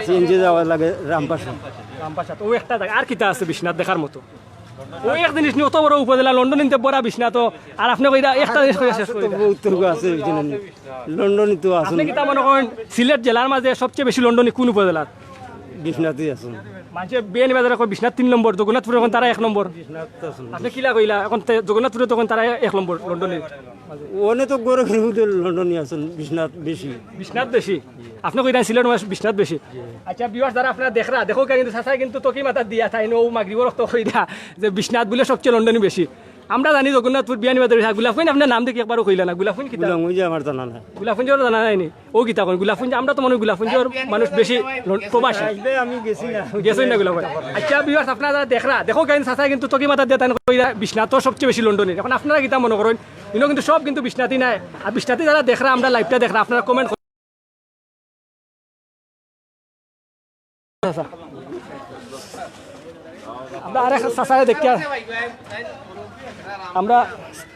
সিএনজি যাওয়া লাগে রামপাশা। রামপাশা তো অউ একটা জাগা, আর কিতা আছে বিশ্বনাথ দেখার মতো? অউ এক জিনিস নি, অত বড় উপজেলা, লন্ডন ইনতে বড় বিশ্বনাথ, আর আপনে কইরা একটা জিনিস কইরা শেষ করি তো দেন। বহুত আছে বিশ্বনাথ। লন্ডনী তো আছইন। আপনে কিতা মনে করেন সিলেট জেলার মাঝে সবচেয়ে বেশি লন্ডনী কুন উপজেলার? বিশ্বনাথই আছইন। মানষে বিয়ানীবাজারে কয় বিশ্বনাথ তিন নম্বর, জগন্নাথপুরে কয় তারা এক নম্বর। বিশ্বনাথ আছইন। আপনে কিলা কইলা? এখন তে-, জগন্নাথপুরে তো কয় তারা এক নম্বর লন্ডনী। অনে তো গরু গরু তো লন্ডনী আছইন, বিশ্বনাথ বেশি। বিশ্বনাথ বেশি? আপনে কইরা সিলেট মাঝে বিশ্বনাথ বেশি। আচ্ছা, viewers যারা আপনারা দেখরা, দেখউক্কা কিন্তু চাচায় কিন্তু তকি মাথাত দিয়া তাইন অউ মাগরিবর অক্ত কইরা যে বিশ্বনাথ বুলে সবচেয়ে লন্ডনী বেশি। আমরা জানি জগন্নাথপুর, বিয়ানীবাজার, হ্যাঁ, গোলাপগঞ্জ, আপনার নাম দেখি একবারও কইলা না। গোলাপগঞ্জ কিতা? গোলাপগঞ্জ আমার জানা নাই। গোলাপগঞ্জ ওরা জানা নাইনি। অউ কিতা কইন? গোলাপগঞ্জ, আমরা তো মনে অয় গোলাপগঞ্জর মানুষ বেশি লন-, প্রবাসী। আইলে আমি গেছি না। গেছইন না গোলাপগঞ্জ। আচ্ছা, viewers, আপনারা যারা দেখরা, দেখউক্কা কিন্তু চাচায় কিন্তু তকি মাথাত দিয়া তাইন কইরা বিশ্বনাথ তো সবচেয়ে বেশি লন্ডনী। এখন আপনারা কিতা মনে করেন? ইনো কিন্তু সব কিন্তু বিশ্বনাথী নায়। আর বিশ্বনাথী যারা দেখরা, আমরা liveটা দেখরা, আপনারা comment আমরা আরেক চাচারে দেখিয়ার, আমরা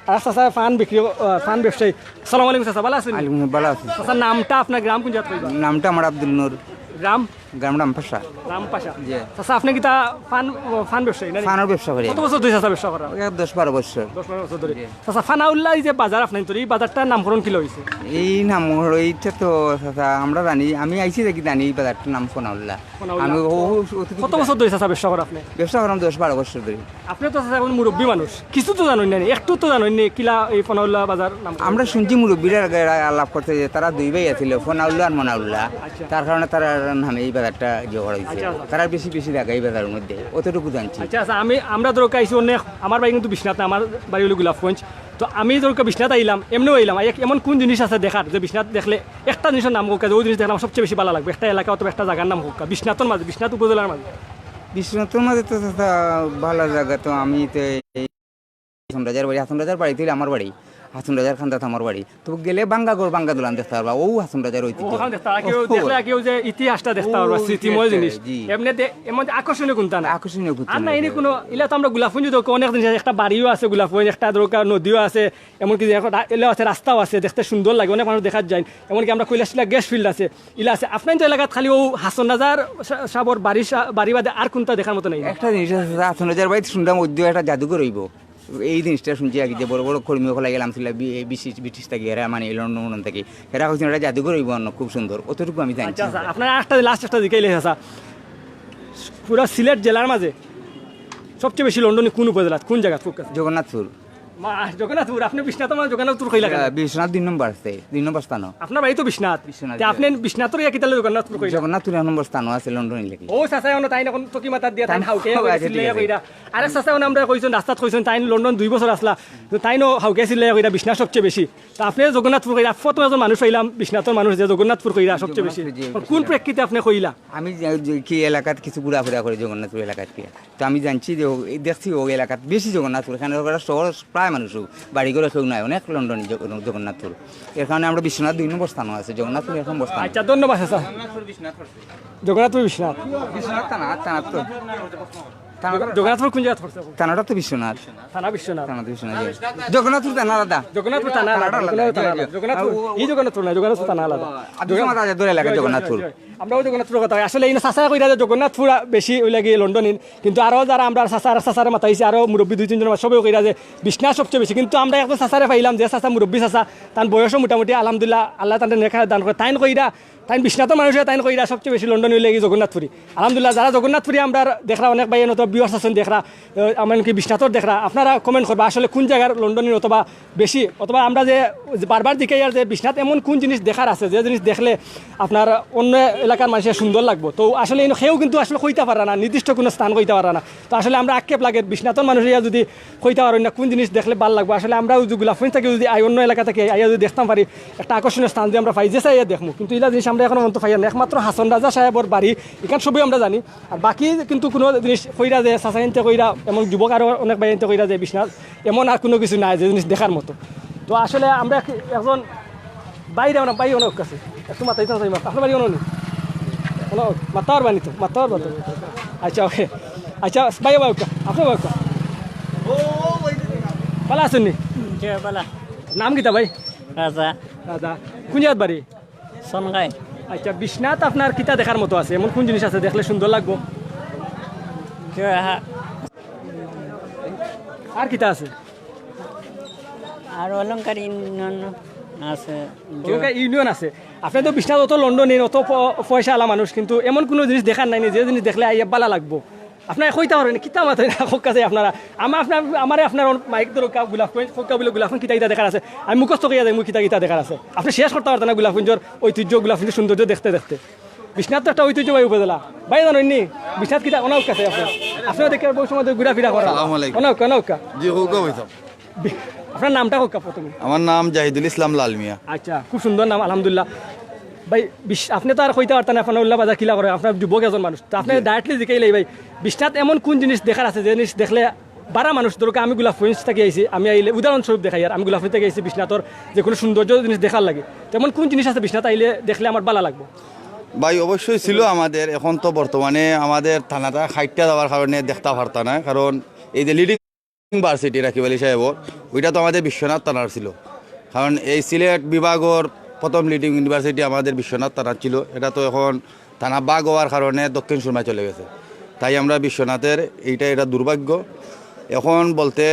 আরেক চাচা পান বিক্রি, আহ, পান ব্যবসায়ী। আসসালামু আলাইকুম চাচা, ভালা আছইন? আলাইকুম, ভালা আছি। চাচা, নামটা আপনার, গ্রাম কুন জাগাত কইবা? নামটা আমার আব্দুল নূর। গ্রাম? গ্রাম রামপাশা। রামপাশা। জি। চাচা, আপনি কিতা ফান, ফান ব্যবসায়ী না? ফানর ব্যবসা করি। কত বছর ধরে চাচা ব্যবসা করা? ওই দশ বারো বছর। দশ বারো বছর ধরে। চাচা, ফানাউল্লাহ, এই যে বাজার আপনার, এই বাজারটার নামকরণ কিলা হয়েছে? এই নাম, এইটা তো চাচা আমরা জানি, আমি আইছি দেখি জানি এই বাজারটার নাম ফনাউল্লাহ। ফনাউল্লাহ। আমি ও- ও- অতটুকু কত বছর ধরে চাচা ব্যবসা করা আপনি? ব্যবসা করাম দশ বারো বছর ধরে। আপনি তো চাচা এখন মুরব্বী মানুষ, কিছু তো জানেন না, একটু তো জানেন না কিলা এই ফনাউল্লাহ বাজার নাম? আমরা শুনছি মুরব্বীরা আগে আলাপ করতে যে তারা দুই ভাই আছিল, ফনাউল্লাহ আর মনাউল্লাহ। আচ্ছা। তার কারণে তারা নামে এই বাজারটা ইয়ে করা হয়েছে। আচ্ছা, আচ্ছা। তারা বেশি বেশি জায়গা এই বাজারের মধ্যে, অতটুকু জানছি। আচ্ছা, আচ্ছা, আমি, আমরা ধরো আইছি অনেক, আমার বাড়ি কিন্তু বিশ্বনাথ না, আমার বাড়ি হলো গোলাপগঞ্জ। তো আমি ধরো বিশ্বনাথ আইলাম, এমনিও আইলাম, আই-, এমন কোন জিনিস আছে দেখার যে বিশ্বনাথ দেখলে একটা জিনিসের নাম হোক, ওই জিনিস দেখলে আমার সবচেয়ে বেশি ভালো লাগবে, একটা এলাকা অথবা একটা জায়গার নাম হোক, বিশ্বনাথের মাঝে, বিশ্বনাথ উপজেলার মাঝে? বিশ্বনাথের মাঝে তো চাচা ভালো জায়গা তো আমি তো এই হাসন রাজার বাড়ি, হাসন রাজার বাড়ি তো আমার বাড়ি, হাসন রাজার খান্দাত আমার বাড়ি। তো গেলে বাঙ্গা ঘর, বাঙ্গা দোলান দেখতে পারবা, ও হাসন রাজার ঐতিহ্য। ওখানে দেখতে পারবা, কেউ দেখলে কেউ যে ইতিহাসটা দেখতে পারবা, ও, স্মৃতিময় ইতিহাসটা, জিনিস। জি। এমনিতে এমন আকর্ষণীয় কোনটা না? আকর্ষণীয় কোনটা আর না, না, এনে জি। কোনো, ইলা তো আমরা গোলাপগঞ্জ তো অনেক জিনিস আছে, একটা বাড়িও আছে গোলাপগঞ্জ, একটা দরকার নদীও আছে, এমনকি যে এখন রা-, এলাও আছে, রাস্তাও আছে, দেখতে সুন্দর লাগে, অনেক মানুষ দেখার যায়। এমনকি আমরা কৈলাসটিলা গ্যাস ফিল্ড আছে, ইলা আছে। আপনার তো এলাকাত খালি ও হাসন রাজার সা-, সাবর বাড়ি সা-, বাড়ি বাদে আর কোনটা দেখার মতো নাই? একটা জিনিস আছে, হাসন রাজার বাড়িতে শুনলাম ওই একটা জাদুঘর হইব। এই জিনিসটা শুনছি আগে যে বড় বড় কর্মী হকল গেলাম ছিল বি-, এই ব্রিটিশ, ব্রিটিশ থাকি, এরা মানে লন্ডন, লন্ডন থাকি, এরা হয়েছেন একটা জাদুঘর হইব অন্য, খুব সুন্দর, অতটুকু আমি জানছি। আচ্ছা, আচ্ছা, আপনার একটা লাস্ট একটা জিকাইলে চাচা, পুরা সিলেট জেলার মাঝে সবচেয়ে বেশি লন্ডনী কোন উপজেলা, কোন জায়গা, কোন কাছে? জগন্নাথপুর। মা, জগন্নাথপুর, আপনি বিশ্বনাথ, আমার জগন্নাথপুর কইলা কেন? আহ, বিশ্বনাথ দুই নম্বর আছে, দুই নম্বর স্থান। আপনার বাড়ি তো বিশ্বনাথ। বিশ্বনাথ, তে আপনি বিশ্বনাথর ইয়া কিতা জগন্নাথপুর কইলা? জগন্নাথ দুই নম্বর স্থান আছে লন্ডন লেখি। ও চাচা, অনো তাইন অখন চকি মাথাত দিয়া তাইন তাইন হাউকে হাউকে কইরা আছে, চিল্লাইয়া ঠিক আছে। কইরা। আরেক চাচা অনো আমরা কইছইন, রাস্তাত কইছইন, তাইন লন্ডন দুই বছর আছলা, তো তাইনও হাউকে চিল্লাইয়া কইরা বিশ্বনাথ সবচেয়ে বেশি। তো আপনি জগন্নাথপুর কইরা, প্রথম একজন মানুষ পাইলাম বিশ্বনাথর মানুষ যে জগন্নাথপুর কইরা সবচেয়ে বেশি। জগন্নাথপুর, জি, তো কোন প্রেক্ষিতে আপনি কইলা? আমি যে, যে কি এলাকাত কিছু ঘোরাফেরা করি জগন্নাথপুর এলাকাত কি, তো আমি জানছি যে ও-, এই দেখছি ওই এলাকাত বেশি জগন্নাথপুর, এখানে ওরা শহর প্রায় মানুষ হোক, বাড়ি ঘরে কেউ নাই, অনেক লন্ডনী জগ-, জগন্নাথপুর। এর কারণে আমরা বিশ্বনাথ দুই নম্বর স্থান আছে, জগন্নাথপুর এক নম্বর স্থান। আচ্ছা, ধন্যবাদ চাচা। জগন্নাথপুর বিশ্বনাথ। বিশ্বনাথ থানা, থানা তো, থানা তো, জগন্নাথপুর কোন জায়গা পড়ছে? থানাটা তো বিশ্বনাথ। থানা বিশ্বনাথ। থানা তো বিশ্বনাথ, জি। জগন্নাথপুর থানা আলাদা। জগন্নাথপুর থানা আলাদা, থানাটা আলাদা, জগন্নাথপুর থানা জি, আলাদা। জি। জগন্নাথপুর, ও, ও, এই জগন্নাথপুর না, জগন্নাথপুর থানা আলাদা। আব্দুল সামাদ আজাদ এলাকা জগন্নাথপুর। আমরাও জগন্নাথপুর কথা হয়। আসলে এই চাচায় কইরা যে জগন্নাথপুর বেশি ওই লাগে লন্ডন ইন, কিন্তু আরো যারা আমরা চাচা, আর চাচারে মাতাইছি, আরো মুরব্বী দুই তিনজন সবে কইরা যে বিশ্বনাথ সবচেয়ে বেশি। কিন্তু আমরা একজন চাচারে পাইলাম যে চাচা মুরব্বী চাচা, তান বয়সও মোটামুটি আলহামদুলিল্লাহ আল্লাহ তানরে নেক হায়াত দান করে। তাইন কইরা, তাইন বিশ্বনাথর মানুষ, তাইন কইরা সবচেয়ে বেশি লন্ডন ইন লাগে জগন্নাথপুরি। আলহামদুলিল্লাহ, যারা জগন্নাথপুরি আমরা দেখরা, অনেক ভাই অত viewers আছেন দেখরা, আহ, এমনকি বিশ্বনাথর দেখরা, আপনারা comment করবা আসলে কোন জায়গার লন্ডন ইন অথবা বেশি, অথবা আমরা যে বারবার জিকাইয়ার যে বিশ্বনাথ এমন কোন জিনিস দেখার আছে যে জিনিস দেখলে আপনার অন্য এলাকার মানুষের সুন্দর লাগবো। তো আসলে ইনো কেউ কিন্তু আসলে কইতা পারা না, নির্দিষ্ট কোনো স্থান কইতা পারা না। তো আসলে আমরা আক্ষেপ লাগে বিশ্বনাথর মানুষ ইয়া যদি কইতা পারইন না কোন জিনিস দেখলে ভালা লাগবো। আসলে আমরাও যদি গোলাপগঞ্জ থাকি যদি আই, অন্য এলাকা থাকি আইয়া যদি দেখতাম পারি, একটা আকর্ষণীয় স্থান যদি আমরা পাই, যে চাই আইয়া দেখমু। কিন্তু ইলা জিনিস আমরা এখনো পর্যন্ত পাইয়ার না। একমাত্র হাছন রাজা সাহেবর বাড়ি, ইখান সবই আমরা জানি। আর বাকি কিন্তু কোনো জিনিস কইরা যে চাচা ইনতে কইরা, এমন যুবক আরো অনেক ভাই ইনতে কইরা যে বিশ্বনাথ এমন আর কোনো কিছু নাই যে জিনিস দেখার মতো। তো আসলে আমরা কি একজন বাইরে, আমরা ভাই অনেক কাছে একটু মাতাইতাম চাই, আপনার বাড়ি অনেক, অনেক মাতাওয়ার বানি তো, মাতাওয়ার বানি তো। আচ্ছা, ওকে। আচ্ছা, ভাই, ভাই, আপনার ভাই, ভালা আছইন নি? কে বলা? নাম কিতা ভাই? রাজা। রাজা। কোন জাগাত বাড়ি? সনগাই। আচ্ছা, বিশ্বনাথ আপনার কিতা দেখার মতো আছে? এমন কোন জিনিস আছে দেখলে সুন্দর লাগবো? কে হা-, আর কিতা আছে? আর অলংকার ইউনিয়ন আছে। অলংকার ইউনিয়ন আছে। আপনি তো বিশ্বনাথ অত লন্ডন ইন, অত প-, পয়সা আলা মানুষ, কিন্তু এমন কোনো জিনিস দেখার নাই নি, যে জিনিস দেখলে আইয়া ভালা লাগবো। আপনারা কইতা পারইন, কিতা মাতইন না, কউক্কা চাই আপনারা। আমা-, আপনার, আমারে আপনার অন-, মাইক ধরউক্কা, গোলাপগঞ্জ, কউক্কা বুলে গোলাপগঞ্জ কিতা কিতা দেখার আছে। আমি মুখস্থ কইয়া যাই, মুই কিতা কিতা দেখার আছে। আপনি শেষ করতা পারতা না গোলাপগঞ্জর ঐতিহ্য, গোলাপগঞ্জর সৌন্দর্য দেখতে দেখতে। বিশ্বনাথ তো একটা ঐতিহ্যবাহী উপজেলা। ভাই জানইন নি? বিশ্বনাথ কিতা, অনো কউক্কা চাই আপনি। আপনি দেখি বহু সময় ধরে ঘুরাফিরা করেন। আসসালামু আলাইকুম। অনো কউক্কা, অনো কউক্কা। জি, কউক্কা ভাই সাহেব। বি-, আপনার নামটা কউক্কা প্রথমে। আমার নাম জাহিদুল ইসলাম লালমিয়া। আচ্ছা, খুব সুন্দর নাম, আলহামদুলিল্লাহ। ভাই, বিশ-, আপনি তো আর কইতা পারতা না, আপনার উল্লা বাজার কিলা করে, আপনার যুবক একজন মানুষ। তো আপনি জি। ডাইরেক্টলি জিকাইলাই ভাই, বিশ্বনাথ এমন কোন জিনিস দেখার আছে, যে জিনিস দেখলে বারা মানুষ, ধরো আমি গোলাপগঞ্জ থাকি আইছি, আমি আইলে উদাহরণস্বরূপ দেখাইয়ার, আমি গোলাপগঞ্জ থাকি আইছি, বিশ্বনাথর যে কোনো সৌন্দর্য জিনিস দেখার লাগে, তেমন কোন জিনিস আছে বিশ্বনাথ আইলে দেখলে আমার ভালা লাগবো? ভাই, অবশ্যই ছিল আমাদের, এখন তো বর্তমানে আমাদের থানাটা খাইটটা যাওয়ার কারণে দেখতা পারতা না, কারণ এই যে লিডিং ইউনিভার্সিটি রাকিব আলী সাহেবর, ওইটা তো আমাদের বিশ্বনাথ থানার ছিল, কারণ এই সিলেট বিভাগর প্রথম লিডিং ইউনিভার্সিটি আমাদের বিশ্বনাথ থানার ছিল। এটা তো এখন থানা ভাগ হওয়ার কারণে দক্ষিণ সুরমায় চলে গেছে। তাই আমরা বিশ্বনাথের এইটা, এটা দুর্ভাগ্য। এখন বলতে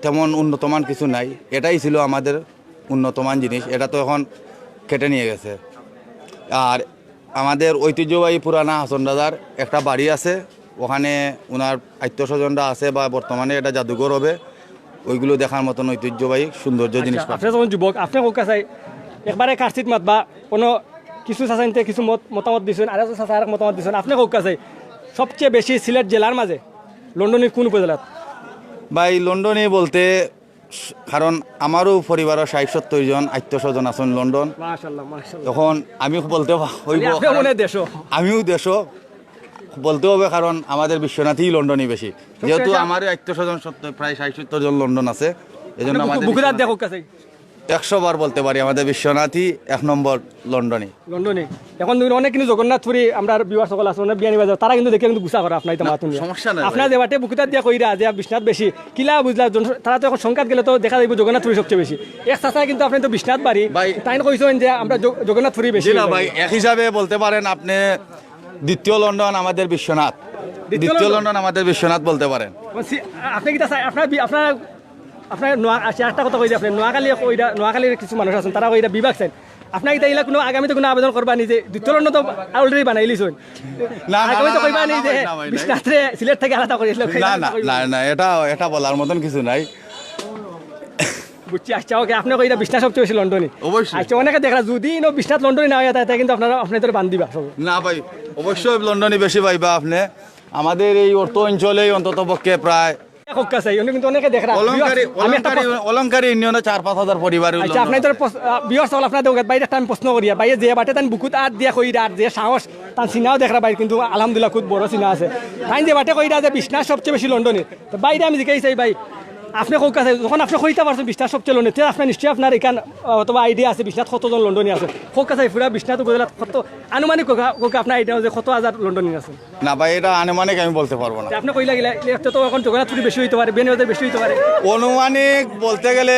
তেমন উন্নতমান কিছু নাই, এটাই ছিল আমাদের উন্নতমান জিনিস, এটা তো এখন কেটে নিয়ে গেছে। আর আমাদের ঐতিহ্যবাহী পুরানা হাসন রাজার একটা বাড়ি আছে, ওখানে ওনার আত্মীয় স্বজনরা আছে বা বর্তমানে এটা জাদুঘর হবে, ওইগুলো দেখার মতন ঐতিহ্যবাহী সৌন্দর্য জিনিস। আচ্ছা, আপনি যখন যুবক, আপনি কউক্কা চাই, একবারে কার্সিত মাত বা কোনো কিছু চাচাইন্তে কিছু মত, মতামত দিছেন, আর চাচা আরেক মতামত দিছেন, আপনি কউক্কা চাই, সবচেয়ে বেশি সিলেট জেলার মাঝে লন্ডনীর কোন উপজেলাত? ভাই, লন্ডনী বলতে, কারণ আমারও পরিবারও ষাট সত্তর জন আত্মীয় স্বজন আছেন লন্ডন। মাশাআল্লাহ, মাশাআল্লাহ। এখন আমি বলতে পা-, হইব, মানে, আপনি কারণ মনে দেশও? আমিও দেশও বলতে হবে, কারণ আমাদের বিশ্বনাথেই লন্ডনী বেশি, যেহেতু আমারও আত্মীয় স্বজন সত্তর, প্রায় ষাট সত্তর জন লন্ডন আছে, এই জন্য আপনি আমাদের বুকু-, বুকুর হাত দিয়ে বিশ্বনাথ কউক্কা চাই। একশো বার বলতে পারি, আমাদের বিশ্বনাথই এক নম্বর লন্ডনী। লন্ডনী। এখন দেখুন, অনেক কিন্তু জগন্নাথপুরী আমরার viewers সকল আছে, অনেক বিয়ানীবাজার, তারা কিন্তু দেখে কিন্তু গুসা করে আপনার ইতা না, মাতুন নিয়া। সমস্যা নাই আপনার ভাই। যে বাটে বুকুতার দিয়া কইরা যে বিশ্বনাথ বেশি, কিলা বুঝলা, জন-, তারা তো এখন সংখ্যাত গেলে তো দেখা যাইব জগন্নাথপুরী সবচেয়ে বেশি। এক চাচা কিন্তু আপনি তো বিশ্বনাথ বাড়ি, ভাই। তাইন কইছেন যে আমরা জ-, জগন্নাথপুরী বেশি জি না ভাই, ভাই। এক হিসাবে বলতে পারেন আপনি দ্বিতীয় লন্ডন আমাদের বিশ্বনাথ। দ্বিতীয় দ্বিতীয় লন্ডন? লন্ডন আমাদের বিশ্বনাথ বলতে পারেন। বলছি, আপনি কিতা চাই, আপনার বি-, আপনার আপনার নোয়া-, আচ্ছা, একটা কথা কই যে আপনি নোয়াখালী কইরা, নোয়াখালীর কিছু মানুষ আছেন, তারা কইরা বিভাগ চাইন। আপনার ইতা ইলা কোনো আগামীতে কোনো আবেদন করবা নি যে দ্বিতীয় লন্ডন তো already বানাইলিছইন? না, না, আগামী না, তো না, কইবা না, নি না, যে ভাই, না, ভাই, না। বিশ্বনাথরে সিলেট থেকে আলাদা করে দিলে না, না, কইবা নি? না, না, এটা, এটা বলার মতন কিছু নাই। বুঝছি, আচ্ছা, ওকে, আপনি কইরা বিশ্বনাথ সবচেয়ে বেশি লন্ডনী। অবশ্যই। আচ্ছা, অনেকে দেখরা যদি ইনো বিশ্বনাথ লন্ডনী না হইয়া থাকে, কিন্তু আপনারা, আপনাদের বান্ধিবা সব। না ভাই, অবশ্যই লন্ডনী বেশি পাইবা আপনি। আমাদের এই অর্থ অঞ্চলেই অন্তত পক্ষে প্রায় কউক্কা চাই, উনি কিন্তু অনেকে দেখরা। অলংকারী, আমি একটা অলংকারী, প্রশ্ন অলংকারী ইউনিয়নে চার পাঁচ হাজার পরিবার আচ্ছা, লন্ডন আপনি তো আছে। প্রশ্ন, আহ, viewers সকল, আপনার দেখো, বাইরে একটা আমি প্রশ্ন করিয়া, বাইরে যে বাটে তান বুকুত আত দিয়া কইরা, আর যে সাহস, তান সিনাও দেখরা বাইরে, কিন্তু আলহামদুলিল্লাহ খুব বড় সিনা আছে। তাইন যে বাটে কইরা যে বিশ্বনাথ সবচেয়ে বেশি লন্ডনী, তো বাইরে আমি জিকাই চাই ভাই, আপনি কউক্কা চাই, যখন আপনি কইতা পারছেন বিশ্বনাথ সবচেয়ে লন্ডনী, তে আপনার নিশ্চয়ই আপনার এখান, আহ, অথবা idea আছে বিশ্বনাথ কতজন লন্ডনী আছে, কউক্কা চাই পুরা বিশ্বনাথ উপজেলাত কত আনুমানিক কউক্কা, কউক্কা আপনার idea যে কত হাজার লন্ডনী আছে? না ভাই, এটা আনুমানিক আমি বলতে পারবো না। তে আপনি কইলা গিলা, এতে তো এখন জগন্নাথপুরী বেশি হইতে পারে, বিয়ানীবাজার বেশি হইতে পারে। আনুমানিক বলতে গেলে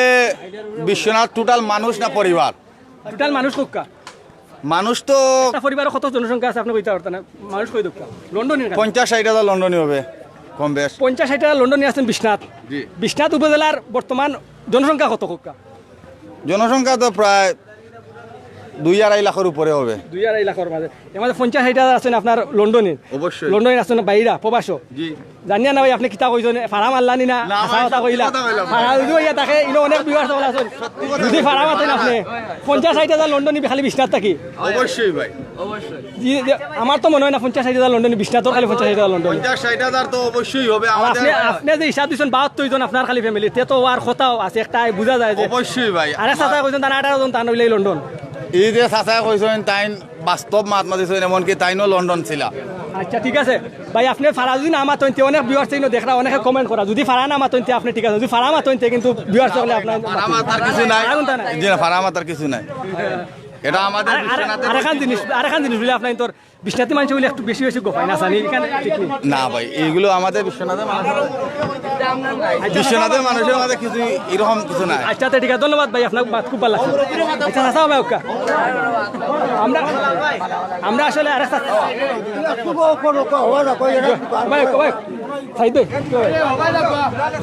বিশ্বনাথ total মানুষ না পরিবার? Total মানুষ কউক্কা। মানুষ তো একটা পরিবারে কত জনসংখ্যা আছে আপনি কইতা পারতা না, মানুষ কই দেউক্কা? লন্ডনীর কাছে। পঞ্চাশ ষাট হাজার লন্ডনী হবে, কম বেশ। পঞ্চাশ ষাট হাজার লন্ডনী আছেন বিশ্বনাথ। জি। বিশ্বনাথ উপজেলার বর্তমান জনসংখ্যা কত কউক্কা? জনসংখ্যা তো প্রায় দুই আড়াই লাখের উপরে হবে। দুই আড়াই লাখের মাঝে। এর মাঝে পঞ্চাশ ষাট হাজার আছেন আপনার লন্ডনী। অবশ্যই। লন্ডনী আছেন বাইরা, প্রবাসও। জি। জানিয়া না ভাই, আপনি কিতা কইছেন? ফাড়া মারলা নি না? না হাছা ভাই, কথা সত্যি কইলা। কথা কইলাম। ফাড়া যদি হইয়া থাকে, ইনো অনেক viewers সকল আছেন। সত্যি কথা যদি ফাড়া কইলাম। মাতেন আপনি, পঞ্চাশ ষাট হাজার লন্ডনী খালি বিশ্বনাথ থাকি। অবশ্যই ভাই। জি, জি, আমার তো মনে হয় না পঞ্চাশ ষাট হাজার লন্ডনী বিশ্বনাথর খালি পঞ্চাশ ষাট হাজার লন্ডনী। পঞ্চাশ ষাট হাজার তো অবশ্যই হবে। আর আমাদের আপনি, আপনি যে হিসাব দিচ্ছেন বাহাত্তর জন আপনার খালি family, তে তো আর কথাও আছে, একটা বুঝা যায় যে অবশ্যই ভাই। আর এক চাচা কইছেন তান আঠারো জন, তান হইলেই লন্ডন। এই যে চাচায় কইছেন, তাইন বাস্তব মাত মাতিছেন, এমনকি তাইনও লন্ডন ছিলা। আচ্ছা, ঠিক আছে ভাই, আপনি ফাড়া যদি না মাতইন, তে অনেক viewers ইনো দেখরা, অনেকে comment করা। যদি ফাড়া না মাতইন, তে আপনি ঠিক আছে, যদি ফাড়া মাতইন, তে কিন্তু viewers সকলে আপনার ফাড়া মাতার কিছু নাই। ফাড়া মাতার কিছু নাই। এটা আমাদের আর, আর, বিশ্বনাথের আরেকখান জিনিস, আরেকখান জিনিস বুঝলে আপনার তোর বিশ্বনাথী মানুষ বলে একটু বেশি বেশি গোপাই না জানি, এখানে ঠিক নেই। না ভাই, এইগুলো আমাদের বিশ্বনাথের মানুষের, বিশ্বনাথের মানুষের মাঝে কিছু এরকম কিছু নাই। আচ্ছা, আচ্ছা, ঠিক আছে, ধন্যবাদ ভাই, আপনার মাত খুব ভালো লাগছে। আচ্ছা, চাচা ভাই, ওকা। আমরা, আমরা আসলে আরেক চাচা। ভাই, ভাই, সাইড দে।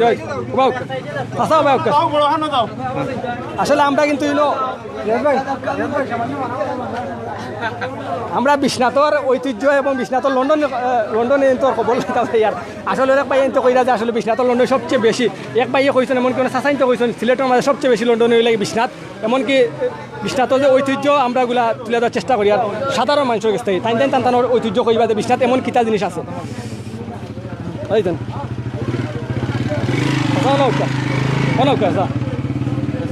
জয়, ভাই, চাচা ভাই, ওকা। আসলে আমরা কিন্তু ইনো আমরা বিশ্বনাথর ঐতিহ্য এবং বিশ্বনাথর লন্ডন, আহ, লন্ডনী তো খবর লইতাম চাই আর। আসলে অনেক ভাই এনতে কইরা যে আসলে বিশ্বনাথর লন্ডনী সবচেয়ে বেশি। এক ভাইয়ে কইছেন, এমনকি অনেক চাচাইনতে কইছেন, সিলেটর মাঝে সবচেয়ে বেশি লন্ডনী অইলে বিশ্বনাথ। এমনকি বিশ্বনাথর যে ঐতিহ্য আমরা ওগুলা তুলে ধরার চেষ্টা করি আর সাধারণ মানুষের কাছ থেকে। তাইন তাইন তান তান ঐতিহ্য কইবা যে বিশ্বনাথ এমন কিতা জিনিস আছে। এই দেন। আসসালামু আলাইকুম। ওয়ালাইকুম আসসালাম।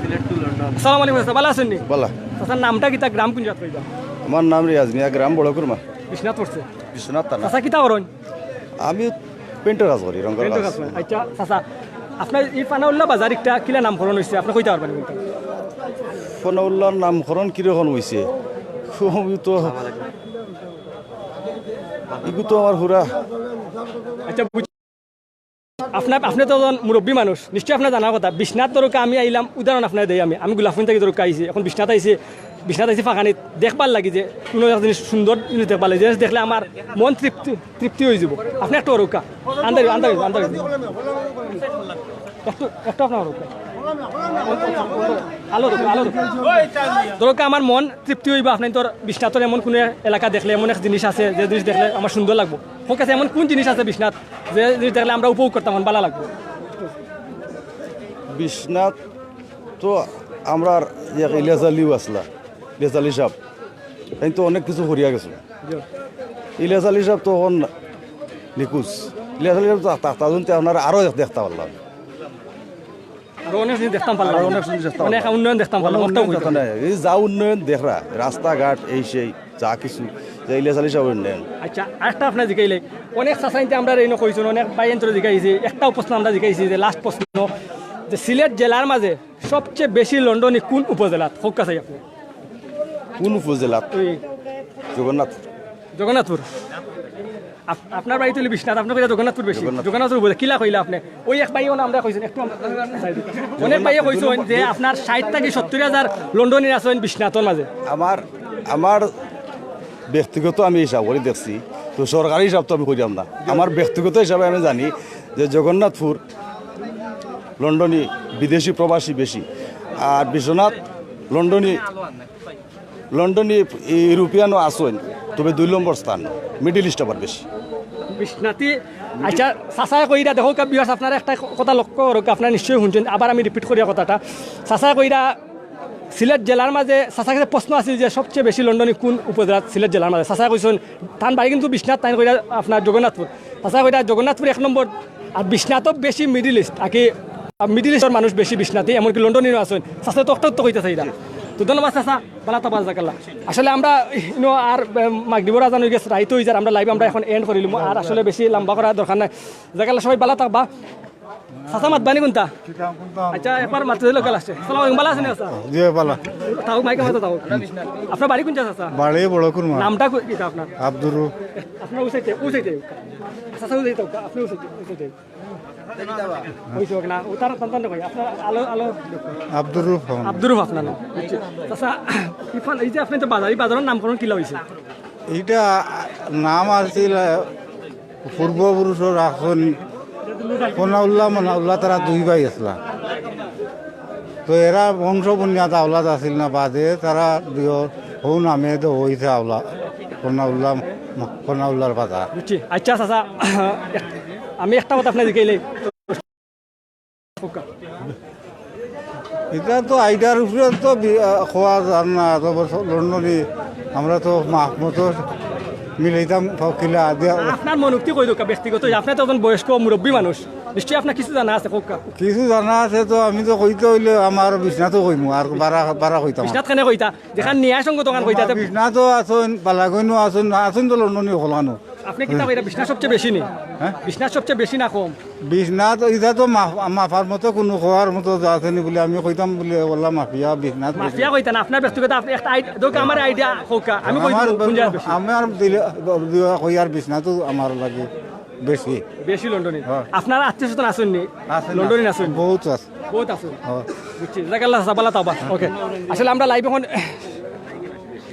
Sylhet to London. আসসালামু আলাইকুম, ভালো আছেন নি? ভালো। আচ্ছা, নামটা কিতা, গ্রাম কোন জাত কইবা? আমার নাম রিয়াজ মিয়া, গ্রাম বড় কুরমা। বিশ্বনাথ পড়ছে? বিশ্বনাথ থানা। আচ্ছা, কিতা করইন? আমি পেইন্টর কাজ করি, রঙর কাজ। পেইন্টর কাজ করেন। আচ্ছা, চাচা, আপনার এই পানাউল্লা বাজার একটা কিলা নামকরণ হইছে, আপনি কইতা পারবেন কিন্তু? পানাউল্লার নামকরণ কিরকম হইছে? আমি তো, ইগু তো আমার হুরা। আচ্ছা, বুঝ-, আপনার, আপনি তো একজন মুরব্বী মানুষ, নিশ্চয়ই আপনার জানার কথা। বিশ্বনাথ ধরুকা আমি আইলাম, উদাহরণ আপনার দেই আমি, আমি গোলাপগঞ্জ থেকে ধরুকা আইছি, এখন বিশ্বনাথ আইছি, বিশ্বনাথ আইছি ফাঁকানিত দেখবার লাগি যে কুনু এক জিনিস, সুন্দর জিনিস দেখবার লাগি, জিনিস দেখলে আমার মন তৃপ্তি, তৃপ্তি অইযিবো। আপনে একটু অরুক্কা, আন্দাজ, আন্দাজ, আন্দাজ। একটু, একটু আপনার অরুক্কা। আলো দেউক্কা, আলো দেউক্কা। ধরুক্কা, আমার মন তৃপ্তি অইবো। আপনে তোর বিশ্বনাথর এমন কুনু এলাকা দেখলে, এমন এক জিনিস আছে, যে জিনিস দেখলে আমার সুন্দর লাগবো। কউক্কা চাই, এমন কুন জিনিস আছে বিশ্বনাথ, যে জিনিস দেখলে আমরা উপভোগ করতাম, আমার ভালা লাগবো? বিশ্বনাথ তো আমরার এক ইলিয়াস আলীও আছলা, ইলিয়াস আলী সাব, তাইন তো অনেক কিছু করিয়া গেছইন। ইলিয়াস আলী সাব তো অখন নিখোঁজ। ইলিয়াস আলী সাব তো থাকতা যুদি তে আপনারা আরো দেখতা পারলা। আরো অনেক জিনিস দেখতাম পারলাম। আরো অনেক জিনিস দেখতাম অনেক পারলাম। উন্নয়ন দেখতাম পারলাম, অনেক অর্থ উন্নয়ন উন্নয়ন। দেখতাম না। এই যা উন্নয়ন দেখরা, রাস্তাঘাট, এই সেই, যা কিছু, যে ইলিয়াস আলী সাবর উন্নয়ন। আচ্ছা, আরেকটা আপনারে জিকাইলে, অনেক চাচাইন্তে আমরারে ইনো কইছইন, অনেক ভাইয়াইন্তরে জিকাইছি, একটাউ প্রশ্ন আমরা জিকাইছি যে last প্রশ্ন, যে সিলেট জেলার মাঝে সবচেয়ে বেশি লন্ডনী কুন উপজেলাত? কউক্কা চাই আপনে। কুন উপজেলাত? ওই জগন্নাথ। জগন্নাথপুর। আপ-, আপনার বাড়ি তো অইলো বিশ্বনাথ, আপনে কইলা জগন্নাথপুর বেশি। জগন্নাথ। জগন্নাথপুর উপজেলা, কিলা কইলা আপনে? ওই এক ভাইও না আমরা কইছইন, একটু আমরা অনেক ভাইয়ে কইছইন যে আপনার ষাইট থাকি সত্তইর হাজার লন্ডনী আছইন বিশ্বনাথর মাঝে। আমার, আমার ব্যক্তিগত আমি হিসাব করি দেখছি, তো সরকারি হিসাব তো আমি করিয়াম না। আমার ব্যক্তিগত হিসাবে আমি জানি যে জগন্নাথপুর লন্ডনী, বিদেশি প্রবাসী বেশি, আর বিশ্বনাথ লন্ডনী, লন্ডনী ইউরোপিয়ানও আছইন, তবে দুই নম্বর স্থান, মিডল ইস্ট আবার বেশি। বিশ্বনাথী, আচ্ছা, চাচায় কইরা দেখো, কা-, viewers, আপনারা একটা ক-, কথা লক্ষ্য করো, আপনারা নিশ্চয়ই হুনছইন, আবার আমি repeat করিয়া কথাটা। চাচায় কইরা সিলেট জেলার মাঝে, চাচার কাছে প্রশ্ন আছিল যে সবচেয়ে বেশি লন্ডনী কুন উপজেলাত সিলেট জেলার মাঝে? চাচায় কইছইন, তান বাড়ি কিন্তু বিশ্বনাথ, তাইন কইরা আপনার জগন্নাথপুর। চাচায় কইরা জগন্নাথপুর এক নম্বর, আর বিশ্বনাথও বেশি মিডল ইস্ট, আর কি, আ, মিডল ইস্টর মানুষ বেশি বিশ্বনাথী, এমনকি লন্ডনীও আছইন। চাচায় তো একটা উত্তর কইতা চাইরা। তো ধন্যবাদ চাচা, ভালা থাকবা, জাজাকাল্লাহ। আসলে আমরা ইনো আর, এম, মাগরিবর আজান অইগেছে, রাইত অইযার, আমরা live আমরা এখন end করিলিমু, আর আসলে বেশি লম্বা করার দরকার নাই। জাজাকাল্লাহ, সবাই ভালা থাকবা। চাচা মাতবানি কুনটা? আচ্ছা, একবার মাততে দিলে কাল আসছে। সালাম আলাইকুম, ভালা আছইন চাচা? জি, ভালা। তাও মাইকে মাতো তাও। আপনার বাড়ি কুন জাগা চাচা? বাড়ি বড় কুরমা। নামটা কো-, কিতা আপনার? আব্দুর রউফ। আপনার ওই সাইডে, ওই সাইডে। চাচা ওই সাইডে, আপনি ওই সাইডে, ওই সাইডে। ওই তো না, ও তারা সন্তান ভাই, আপনার আলো, আলো। আব্দুর রউফ হন। আব্দুর রউফ আপনার নাম। আচ্ছা, চাচা, ইফান, এই যে আপনি তো বাজার, এই বাজারর নামকরণ কিলা অইছে? ইটা নাম আছিল, আহ, পূর্বপুরুষর এখন ফনাউল্লাহ, মনাউল্লাহ তারা দুই ভাই আছলা। তো এরা বংশ বুনিয়াদ আওলাদ আছিল না, বাদে তারা দুইও হউ নামে তো অইছে আওলা-, ফনাউল্লাহ, ফনাউল্লাহর বাজার। বুঝছি। আচ্ছা, চাচা, আমি একটা কথা আপনারে জিকাইলে, ইটা তো আইডিয়ার উপরে তো বি-, আহ, কওয়া যার না, তো বস-, লন্ডনী, আমরা তো মাপ মতো মিলাইতাম, ফকিলা দিয়া। আপনার মনোক্তি কই দেউক্কা ব্যক্তিগত, আপনি তো একজন বয়স্ক মুরব্বী মানুষ, নিশ্চয়ই আপনার কিছু জানা আছে, কউক্কা। কিছু জানা আছে তো, আমি তো কইতে অইলে আমার বিশ্বনাথও কইমু, আর বারা, বারা কইতাম। বিশ্বনাথ কেনে কইতা? যেখান ন্যায়সঙ্গত খান কইতা, তে বিশ্বনাথও আছইন, বালাগইনও আছইন, আছইন তো লন্ডনী হকলখানও। আপনি কিতা কইরা বিশ্বনাথ সবচেয়ে বেশি নি? হ্যাঁ? বিশ্বনাথ সবচেয়ে বেশি না কম? বিশ্বনাথ, ইটা তো মাফ-, মাফার মতো কুনু কওয়ার মতো যা আছেনি বুলি আমি কইতাম বুলি, ওলা মাফিয়া বিশ্বনাথ বেশি। মাফিয়া কইতা না, আপনার ব্যক্তিগত আপ-, একটা আই-, দেউক্কা, আমার আইডিয়া কউক্কা, আমি কই আমার দিমু, কুন জাগা বেশি? আমার দিলে, দিলে কইয়ার বিশ্বনাথও আমার লাগি বেশি। বেশি লন্ডনী। হ্যাঁ। আপনার আত্মীয় স্বজন আছইন নি? আছইন, লন্ডনী আছইন? বহুত আছে। বহুত আছে। হ্যাঁ। বুঝছি। জাজাকাল্লাহ, চাচা, ভালা থাকবা। ওকে। আসলে আমরা live এখন,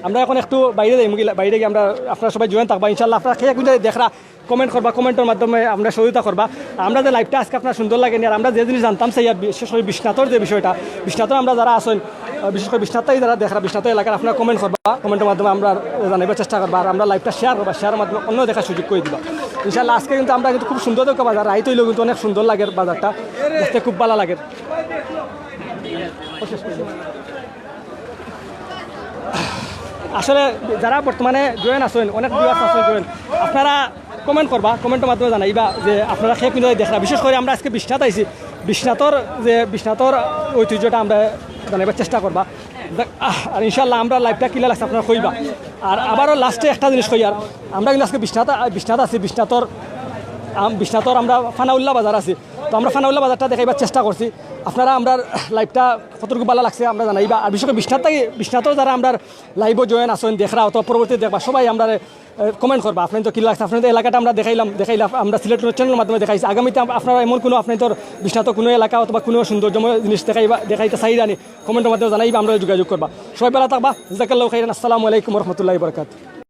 আমরা এখন একটু বাইরে যাইমু, বাইরে গিয়া আমরা, আপনারা সবাই join থাকবা। ইনশাআল্লাহ, আপনারা কে কুন জাগাত দেখরা, comment করবা, commentর মাধ্যমে আমরা সহযোগিতা করবা। আমরা যে liveটা আজকে আপনার সুন্দর লাগে নি, আর আমরা যে জিনিস জানতাম চাই, আর বিশেষ করি বিশ্বনাথর যে বিষয়টা, বিশ্বনাথর আমরা যারা আছইন, আহ, বিশেষ করি বিশ্বনাথ থাকি যারা দেখরা, বিশ্বনাথ এলাকার, আপনারা comment করবা, commentর মাধ্যমে আমরা জানাইবার চেষ্টা করবা। আর আমরা liveটা share করবা, shareর মাধ্যমে অন্য দেখার সুযোগ করি দিবা। ইনশাআল্লাহ, আজকে কিন্তু আমরা কিন্তু খুব সুন্দর দেউক্কা বাজার, রাইত অইলেও কিন্তু অনেক সুন্দর লাগের বাজারটা, দেখতে খুব ভালা লাগের। আসলে যারা বর্তমানে join আছইন, অনেক viewers আছইন join, আপনারা comment করবা, commentর মাধ্যমে জানাইবা যে আপনারা কে কুন জাগাত দেখরা। বিশেষ করি আমরা আজকে বিশ্বনাথ আইছি, বিশ্বনাথর যে বিশ্বনাথর ঐতিহ্যটা আমরা জানাইবার চেষ্টা করবা। দেখ, আহ, আর ইনশাআল্লাহ আমরা liveটা কিলা লাগছে আপনারা কইবা। আর আবারও lastএ একটা জিনিস কইয়ার, আমরা কিন্তু আজকে বিশ্বনাথ, বিশ্বনাথ আছি, বিশ্বনাথর, আম, বিশ্বনাথর আমরা ফানাউল্লাহ বাজার আছি। তো আমরা ফানাউল্লা বাজারটা দেখাইবার চেষ্টা করছি। আপনারা আমরার লাইভটা কতটুকু ভালা লাগছে আমরা জানাইবা। আর বিশেষ করি বিশ্বনাথ থাকি, বিশ্বনাথও যারা আমরার লাইভও জয়েন আছেন, দেখরা অথবা পরবর্তী দেখবা, সবাই আমরারে কমেন্ট করবা। আপনার তো কি লাগছে, আপনার তো এলাকাটা আমরা দেখাইলাম, দেখাইলাম আমরা সিলেট চ্যানেলের মাধ্যমে দেখাইছি। আগামীতে আপ- আপনারা এমন কোনো আপনার তোর বিশ্বনাথ কোনো এলাকা অথবা কোনো সৌন্দর্যময় জিনিস দেখাইবা, দেখাইতে চাই জানি, কমেন্টের মাধ্যমে জানাইবা, আমরা যোগাযোগ করবা। সবাই ভালা থাকবা। জাজাকাল্লাহু খাইরান। আসসালামু আলাইকুম ওয়া রাহমাতুল্লাহি ওয়া বারাকাতুহু।